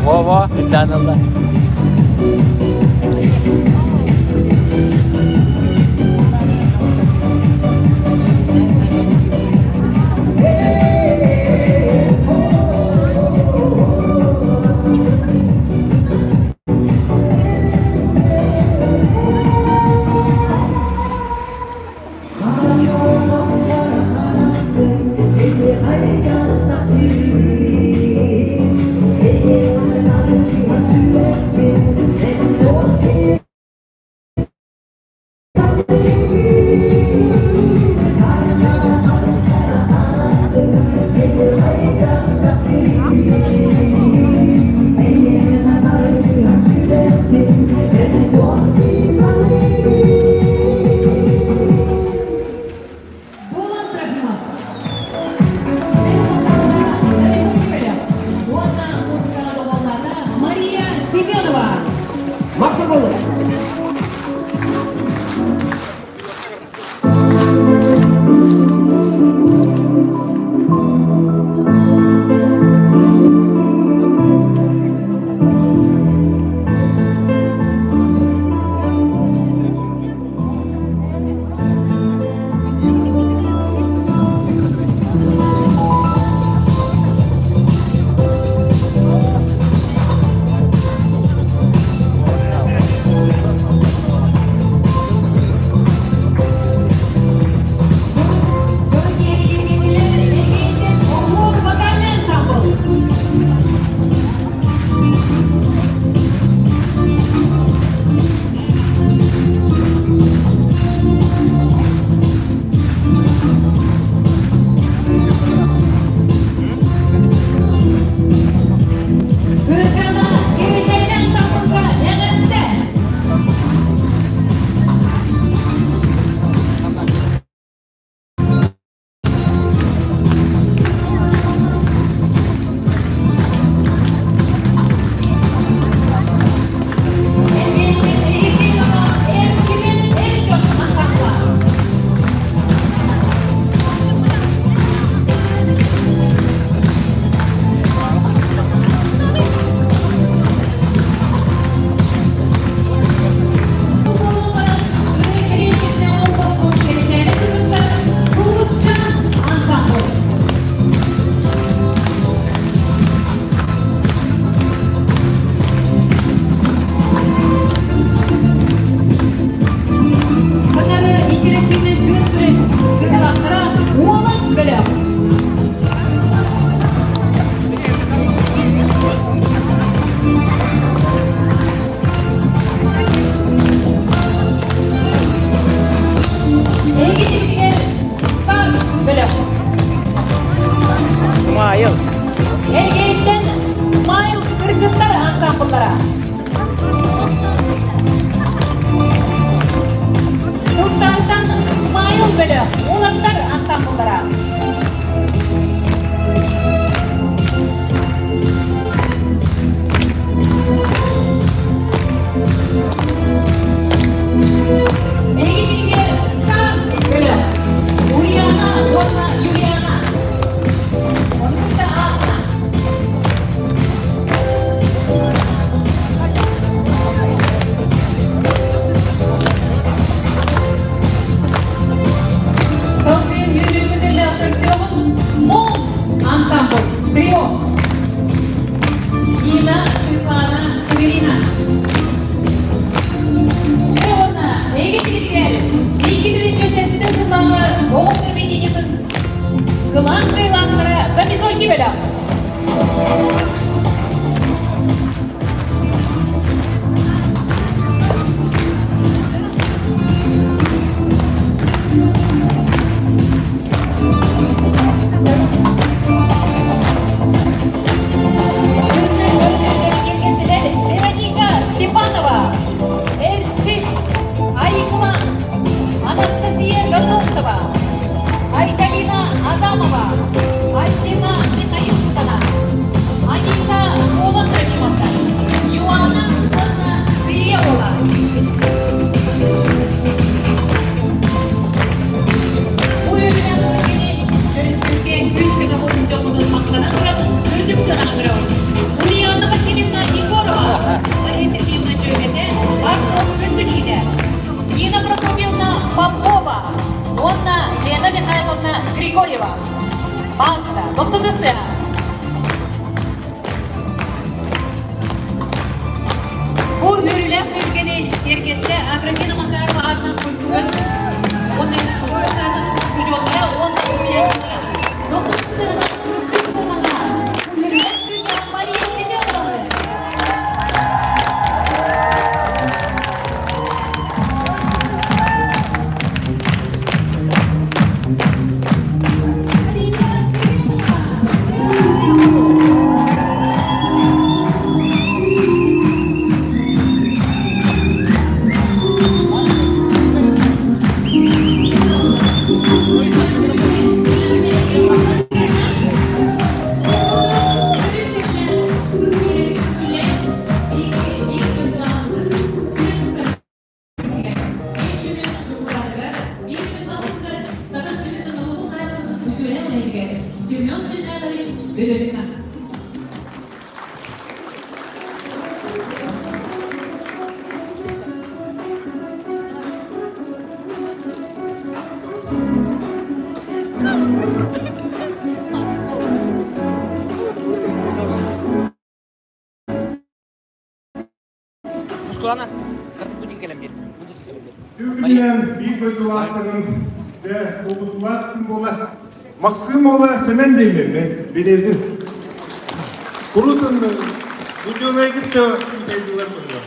Во-во, ирдээн ылла. Мария Семенова. Смайл. Эргейтен Смайл кыргыттар ансамбллара. Султантан Смайл бөлөх улаттар ансамбллара. Эйгитигер Стас бөлөх. Ульяна уонна Юлиана. Онута Анна. София Юрьевна Мон ансамбль трио. Нина, Светлана, Северина. Уонна эйгитигер 2 сэтте сыллааҕы оҕо объединениетын кылаан кыайыылаахтара Камизольки бөлөх. Вероника Степанова. киэргэттэ Аграфена Макарова аатынан культура уонна искусство саатын устудьуоннара уонна уһуйааччылара. Мария Семеновна. Семен Михайлович Березкин. Мускулана, бу кэлэн биэр. Бу кэлэн биэр. Бүгүнэн биир дойдулаахтарын дэ долгутуулаах күн буола. Максим ола Семен деймин, Березин. Курутун будёнай кытта дойдулар буолла.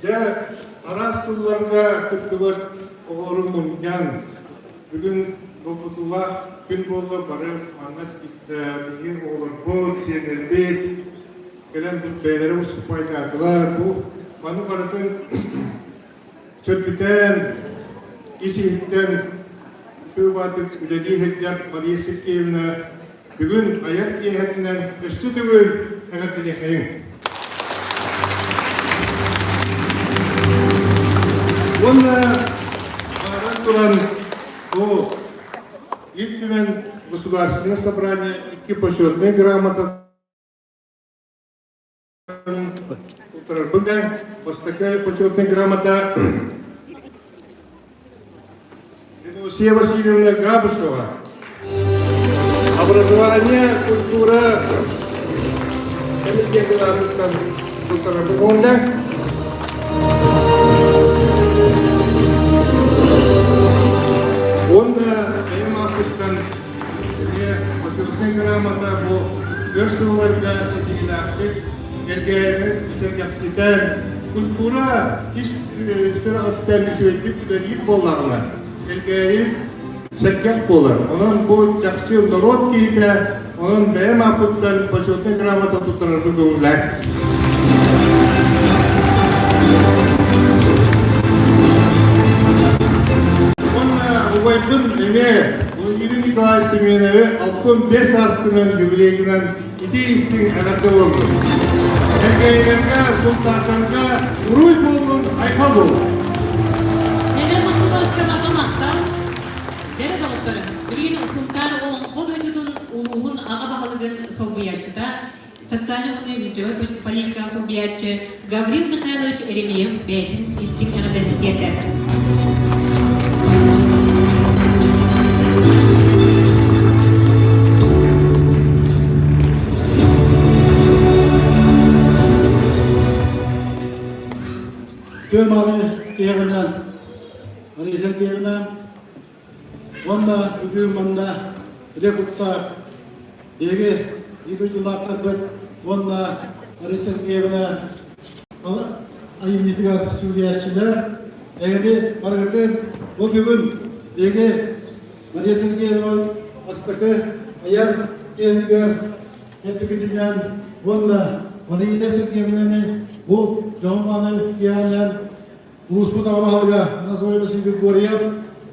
Дэ араас сылларга кыттыбыт оҕолорун мунньан бүгүн долгутуулаах күн буолла бары манна биһиги оҕолорбут, сиэннэрбит кэлэн бэйэлэрэ уступайдаатылар. Бу маны барытын сөргүтэн, ис-иһиттэн үчүгэй үлэлии сылдьар Мария Сергеевна бүгүн айар киэһэтинэн өссө төгүл эҕэрдэлиэхэйиҥ. Уонна бааран туран бу Ил Түмэн Государственное собрание икки почетнай грамота Туттарарбын бастакы почетная грамота Венусия Васильевна Габышева. Образование, культура, комитетыттан туттарарбын уонна Уонна бэйэм ааппыттан эмиэ почетнай грамота бу өр сылларга ситиһиилээхтик Элгээйини сэргэхситэн, культура ис сүрэҕиттэн үчүгэйдик үлэлиир буоллаҕына, Элгээйи сэргэх буолар. Онон бу чахчы норуот киһитэ, онон бэйэм ааппыттан почетнай грамота туттарарбын көҥүллээх. Уонна убайбын эмиэ Владимир Николаевич Семеновы 65 сааскынан юбилейгынан ити истиҥ эҕэрдэ буоллун. Элгээйилэргэ, султааннарга уруй буоллун, айхал буоллун! Нэлээ Максимовска махтал. Дьэрэ доҕоттору, билигин Сунтаар Олоҥхо дойдутун улууһун аҕа баһылыгын солбуйааччыта, социальнай уонна бюджет политика солбуйааччы Гаврил Михайлович Еремеев бэйэтин истиҥ эҕэрдэтин тиэрдэр. Көманы киэҕинэн Мария Сергеевна уонна бүгүн манна Рекутта биһиги биир дойдулаахтарбыт уонна Мария Сергеевна айымньытыгар сүгүрүйээччилэр эһиги барыгытын бу бүгүн биһиги Мария Сергеевна бастакы айар киэнигэр кэлбикитинэн уонна Мария Сергеевнаны бу дьоһун-мааны киэһэнэн улууспут аҕа баһылыга Анатолий Васильевич Григорьев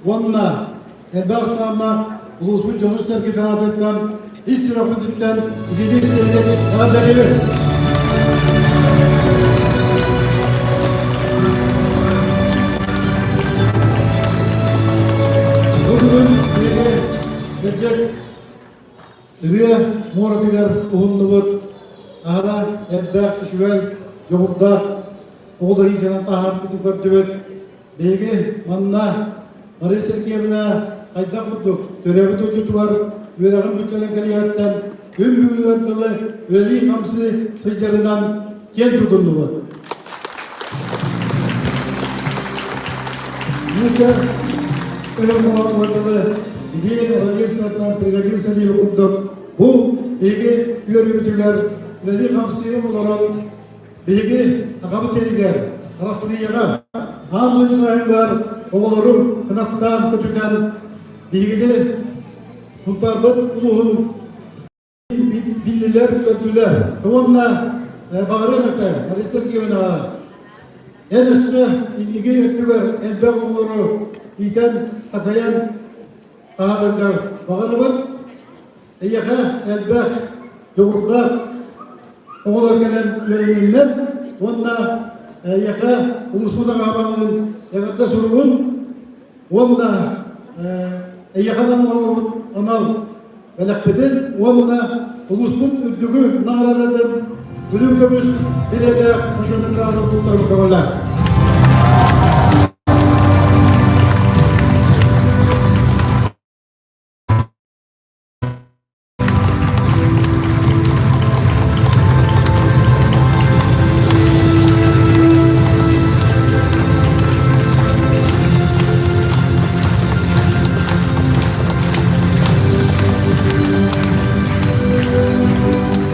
уонна элбэх ахсааннаах улууспут дьону-сэргэтин аатыттан ис сүрэхпититтэн итини истэргэ эҕэрдэлиибит! Бу бүгүн биһиги кырдьык Ырыа муоратыгар уһуннубут, аһара элбэх үчүгэй дьоҕурдаах оҕолор иитэн таһаарбытын көрдүбүт. Биһиги манна Мария Сергеевна хайдах курдук төрөөбүт дойдутугар үөрэҕин бүтэрэн кэлиэҕиттэн күн бүгүнүгэр дылы үлэлии-хамсыы сылдьарынан киэн тутуннубут. Нуучча өһөр Иди родился пригодился диэби курдук бу биһиги үөрүүбүтүгэр үлэлии-хамсыы олорон биһиги аҕабыт сиригэр Арассыыйаҕа аан дойду таһымыгар оҕолору кынаттаан көтүтэн биһигини Сунтаарбыт улууһун биллилэр, көрдүлэр. Уонна баҕарыам этэ, Мария Сергеевнаҕа эн өссө инники өттүгэр элбэх оҕолору иитэн, такайан таһаараргар баҕарабын. Эйиэхэ элбэх дьоҕурдаах оҕолор кэлэн үөрэнииннэр уонна эйиэхэ улууспут аҕабаҕын эҕэрдэ суругун уонна эйиэхэ оҥоһуллубут анал бэлэхпитин уонна улууспут үрдүгү наҕараадатын үрүҥ көмүс билиэлээх Мушуну грамота туттарбыт көҥүллээх.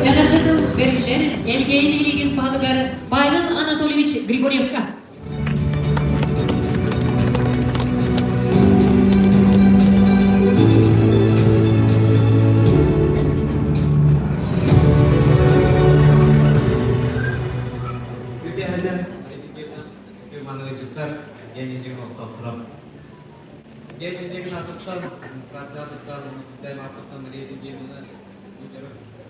Эҕэрдэ тыл бэриллэр Элгээйи нэһилиэгин баһылыгар Павел Анатольевич Григорьевка. Үгэһинэн Манныгыдьыттар диэн олохтоохторо. Диэн иннигин аатыттан, администрация аатыттан, система аатыттан Мария Сергеевна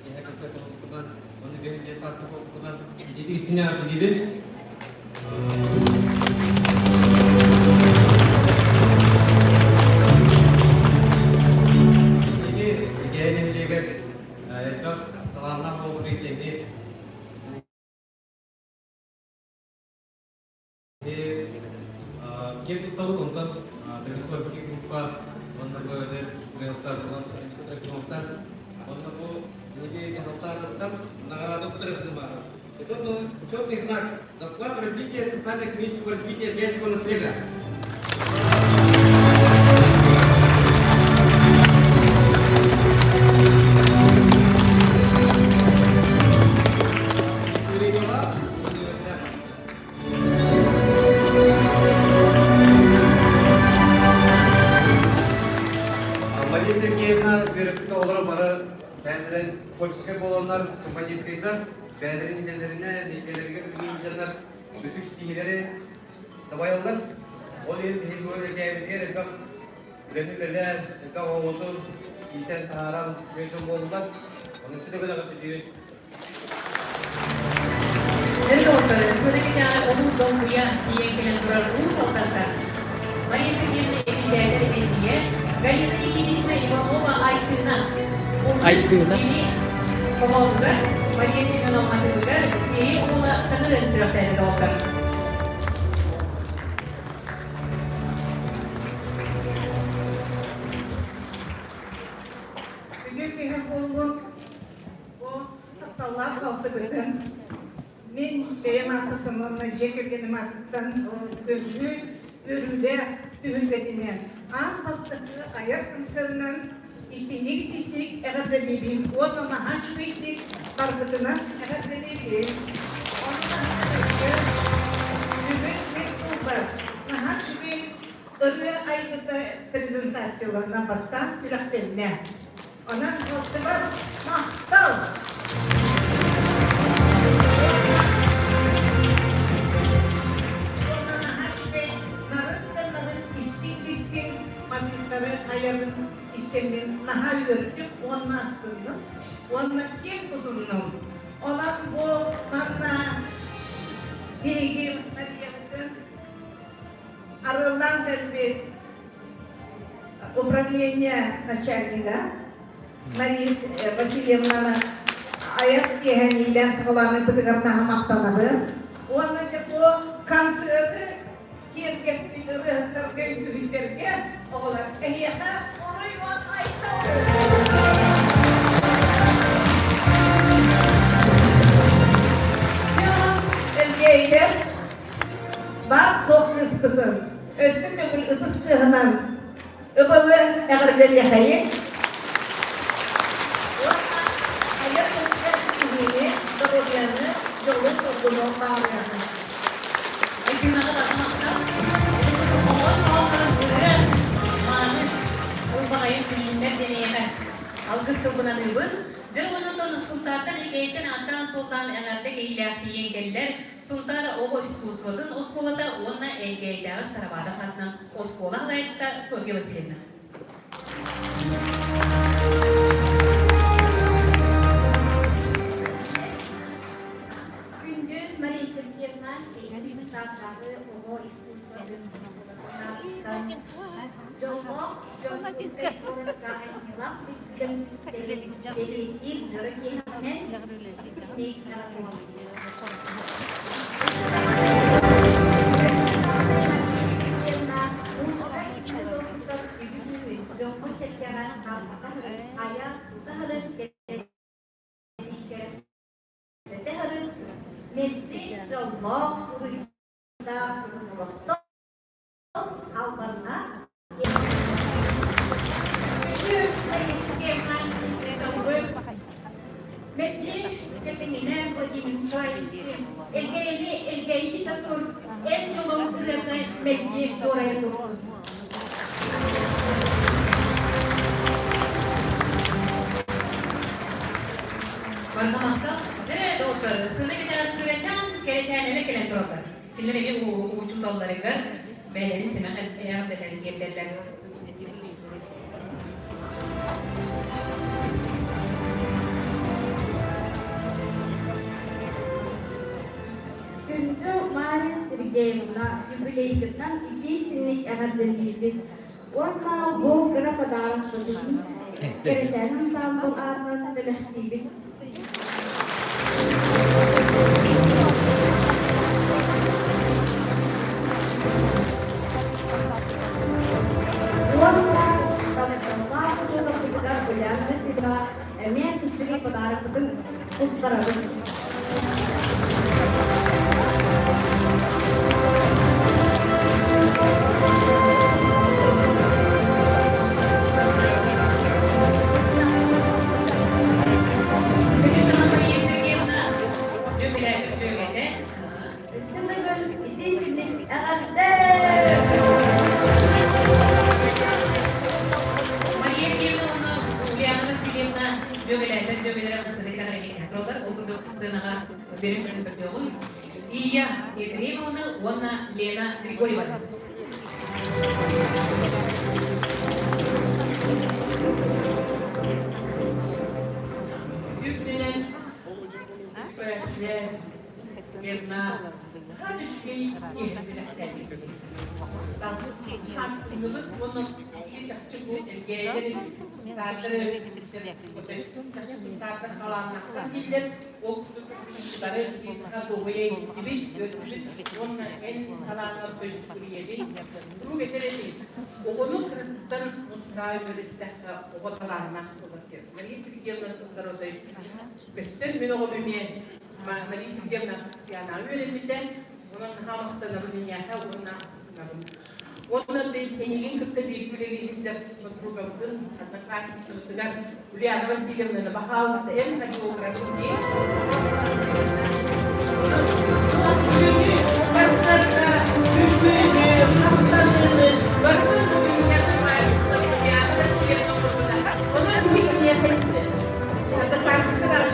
киһи концерт оҥорбутунан, ону бэһин биэс сааска буолбутунан ититик истиҥ эҕэрдэлиибин. Биһиги Эгээ нэһилиэгэр элбэх талааннаах буолбут итиэнньит Киэн туттабыт онтон Транспортник группа уонна бу эдэр триалтар Трофимовтар уонна бу биһиги дьаһалтаатыттан наҕараада туттарыахпын баҕарабын. Учетный знак за вклад в развитие социально-экономического развития Бельского наследия. Мария Сергеевна үөрэппит оҕолоро бары бэйэлэрин творческай буоланнар, компанейскайдар, бэйэлэрин идэлэринэн, эйгэлэригэр үлэлиир бүтүк ситиһиилэри табайаллар. Ол иһин биһиги бу элгээбитигэр элбэх үлэни үлэлээн, элбэх оҕобутун иитэн таһааран үчүгэй дьон буоллулар. Ону ситэ гынаҕыт Өр сырыкытааҕы олус долгуйа тиийэн кэлэн турар уус алтантан Мария Сергеевна Эпитээтэр эдьиийэ Галина Никитична Иванова Айтыына Айтыына Кини хоһоонугар Мария Семеновна атыытыгар Сиэйэ уола саҥа ырыаны сүрэхтээтэ доҕоттор. Үтүө киһи буоллун Бу тапталлаах балтыбытын мин бэйэм ааппыттан уонна дьиэ кэргэним аатыттан бүгүҥҥү үөрүүлээх түһүлгэтинэн аан бастакы айар концерынан истиҥник итиитик эҕэрдэлиибин уонна наһаа үчүгэйдик барбытынан эҕэрдэлиибин. Онно өссө бүгүн мин тылбар наһаа үчүгэй ырыа айбыта презентацияларынан бастаан сүрэхтэннэ. Онон балтыбар махтал! Уонна наһаа үчүгэй нарын да нарын истиҥ-истиҥ матыыптары айарын истэммин наһаа үөрдүм уонна астынным уонна киэҥ тутуннум. Онон бу манна биһиги Мариябытын арыаллаан кэлбит управление начальнига Мария Васильевнаны айар киэһэниилээн саҕалааныппытыгар наһаа махтанабын. Уонна дьэ бу концерты киэргэппит ырыаһыттарга, үҥкүүһүттэргэ оҕолор эһиэхэ уруй уонна айхал! Элгээйилэр баар суох кыыспытын өссө төгүл. сыһынан ыбылы эҕэрдэлиэхэйин. Уонна айар өттүгэр ситиһиини, доруобуйаны, дьолу-соргуну баҕарыаҕыҥ. Айдынаҕа бармахтан, оҕон оҕолорун ырыа, мааны, ылбаҕайын күллүннэр диэн алгыс тылбын аныыбын. Дьэ онон Сунтаартан Элгээйиттэн ааттаан-суоллаан эҕэрдэ кэһиилээх тиийэн кэллэр Сунтаар оҕо искусствотын оскуолата уонна Элгээйитээҕи Староватов аатынан оскуола салайааччыта Софья Васильевна. Күндү Мария Сергеевна, Сунтаардааҕы оҕо искусствотын оскуолатын дьоллоох Дьокуускай куоракка айымньылаах бэлиэтиир дьоро киэһэҕинэн итинник дьоҥҥо-сэргэҕэ айа тута мэлдьи дьоллоох уруйдаах олохтоох албаннаах Мэлдьи кэтиҥинэ Владимир Николаевич Элгээйини Элгээйи татур эр дьолун ырыата мэлдьи туорайа турдун. Барҕа Дьэ, доҕоттор, сыана кэтэҕэр кырачаан кэрэчээнэлэр кэлэн тураллар. Кинилэр эмиэ учууталларыгар бэйэлэрин сэмэх эҕэрдэлэрин тиэрдэллэр. Күндү Мария Сергеевна, юбилейгытынан итии-истиҥник эҕэрдэлиибит уонна бу кыра подарокпытын Кэрэчээн ансаамбыл аатынан бэлэхтиибит. Уонна тапталлаах учууталбытыгар Ульяна Васильева эмиэ кыччыгый подарокпытын туттарабыт. Өссө төгүл итии-истиҥник эҕэрдэ! Мария Кирилловна, Ульяна Васильевна дьүөгэлээтэр дьүөгэлэрэ сыныктар Ол курдук сыанаҕа берем күнүн көрсүөҕүҥ. Ия Ефремовна уонна Лена Григорьева. Үппүнэн көрөөччүлэр Лена хаан үчүгэй киэһэтин Хастынныбыт уонна чахчы бу элгээйдэр таардары чахчы сунтаардар талааннаахтар дииллэр. Ол курдук бары дуоһуйа иһиттибит, үөрдүбүт уонна эн талааҥҥар өссө Куруук этэр этим, оҕону кыраттан мускаа үөрэттэххэ оҕо талааннаах буолар диэн. Мария Сергеевна Тоторотой көстөн мин оҕом эмиэ Мария Сергеевна Янаҕа үөрэммитэ. Онон наһаа махтанабын эйиэхэ уонна астынабын. Уонна эйигин кытта бииргэ үлэлии сылдьар подругабытын, одноклассницабытыгар Ульяна Васильевнаны, пожалуйста, эн хореографын дии. Бүгүҥҥү концертка үҥкүүнү, хамсаныыны барытын бүгүҥҥэ Ульяна Васильевна оҥорбута. Онон биһиги киниэхэ истэ. Одноклассниктар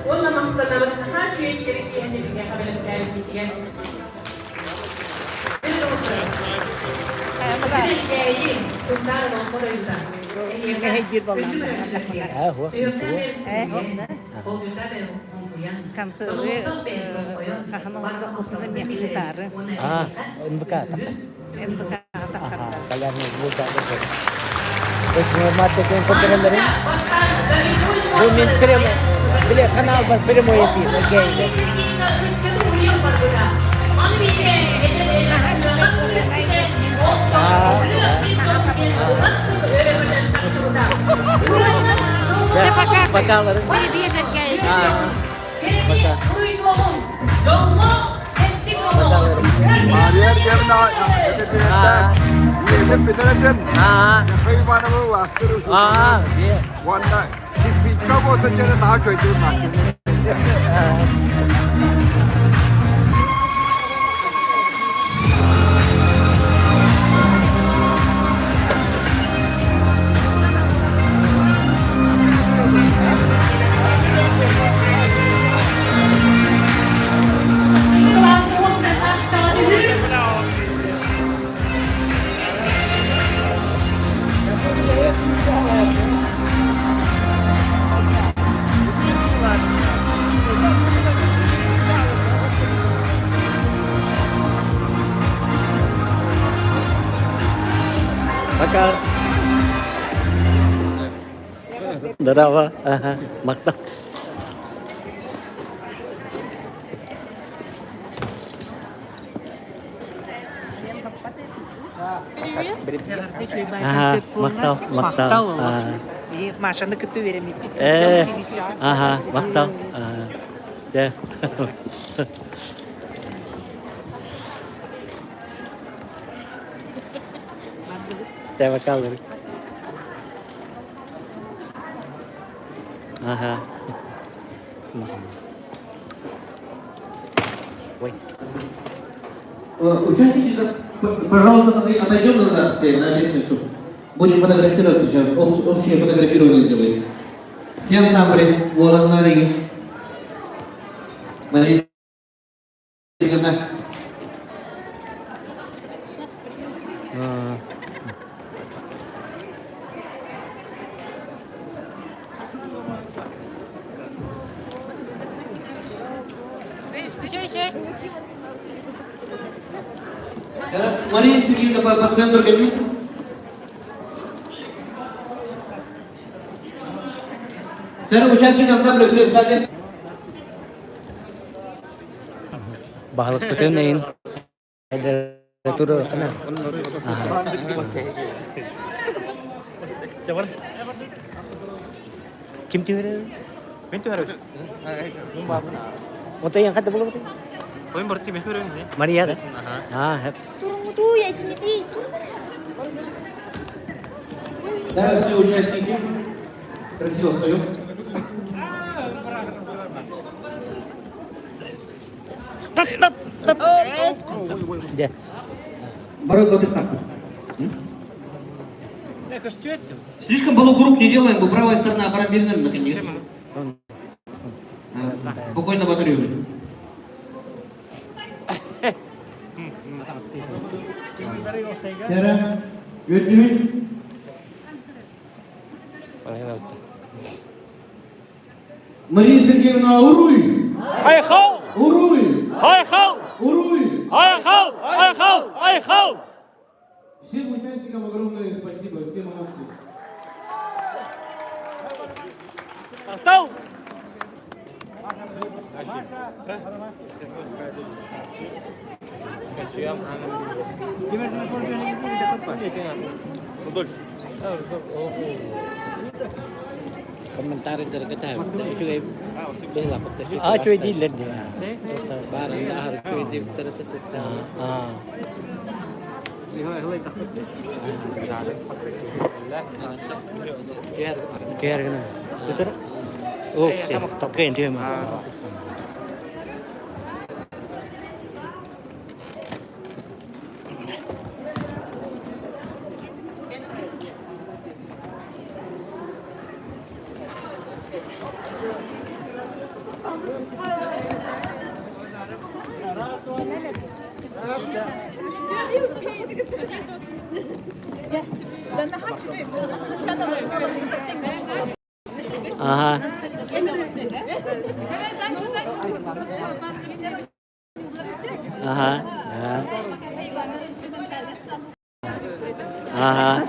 Уонна махтанабыт наһаа үчүгэй кэрэ киэһэни биһиэхэ бэлэмнээбиккитигэр. Элгээйи, Сунтаар олоҥхо дойдута. Эһиэхэ күндү көрөөччүлэргэ сүһүөхтээх бэйэм сүгүрүйэн, холдьуттаах бэйэм хоҥкуйан, тоноҕостох бэйэм тоҥхойон, барҕа махталбытын биллэрэн уонна эһиэхэ күндү сүгүн Бу мин бile канал бар прямой эфир окей. Бакалары. Пока. Дьоллоох, чэттик Мария Андреевна ийэтин бүтэр этим. Михаил Ивановы ластыр Уонна кирпичка буолсан диэни наһаа көйдүр Пока. Здорово. Ага. Махтал. Махтал, махтал. Машаны кытта үөрэммиппит. Э, ага, махтал. Да. Тәвәккәл. Ага. Ой. Участники, пожалуйста, отойдем назад все на лестницу. Будем фотографироваться сейчас. Общее фотографирование сделаем. Все ансамбли, Уолан Мария Сергеевна. Еще, еще. Мария Сергеевна, по центру ко Сэр, участники ансамбля все встали. Баһылыкпытын эйин Ким түһэрэр? Мен түһэрэр. Отой ян хатта булабыт? Ойын барты мен түһэрэр. Мария да? Аа, хеп. Турмуту, я не Да, все участники. Красиво встаем. Слишком полукруг не делаем, бо правая сторона парабельная наконец. Спокойно батарею. Мария Сергеевна, уруй! Айхал! Уруй! Айхал! Уруй! Айхал! Айхал! Айхал! Всем участникам огромное спасибо, все молодцы. Махтал! Рудольф. Комментарийдары кэтэһэбит. Үчүгэй быһылаппыт. Аа, үчүгэй дииллэр дии. Баарында аһар үчүгэй диэбиттэр этэ. Аа. Түһэр гына. Түтөр. Ок, токкайын түһэм. Ага. Ага. Ага.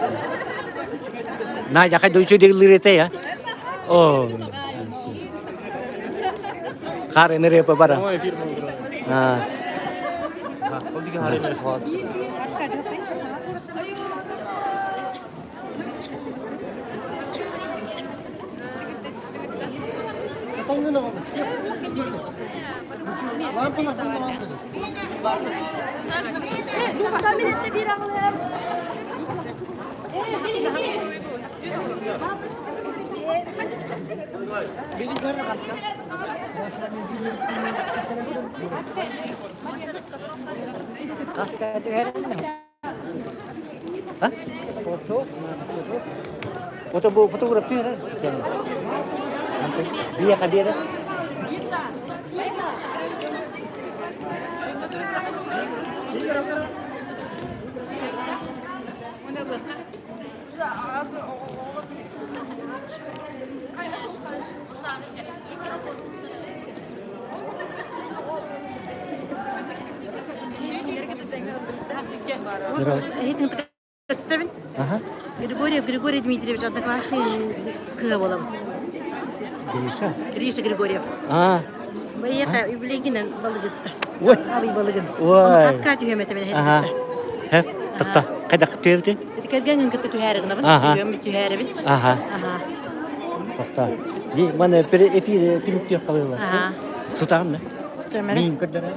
На, якай дойчу дигилирете я. О. Хар энере бара. А. А? Фото? Фото? Фото бу фотограф түһэрэр специально. Биэхэ биэрэ. Көрсөтөбүн. Григорьев Григорий Дмитриевич одноклассник кыһа буолам. Гриша? Гриша Григорьев. А. Байыаха юбилейгинен балыгытта. Ой. Абый балыгын. Ой. Оны хацка түһөмөтөмөн Ага. Хэ, тахта. Кайдак түһэбити? Ити кэргэн кытта түһээригинабын. Ага. Түһөм түһээрэбин. Ага. Ага. Тохта. Ди маны эфир түмүктүөх калыылар. Ага. Тутаҕын да? Тутамара. Миин көрдөрөр.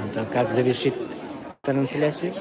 Антон, как завершить трансляцию?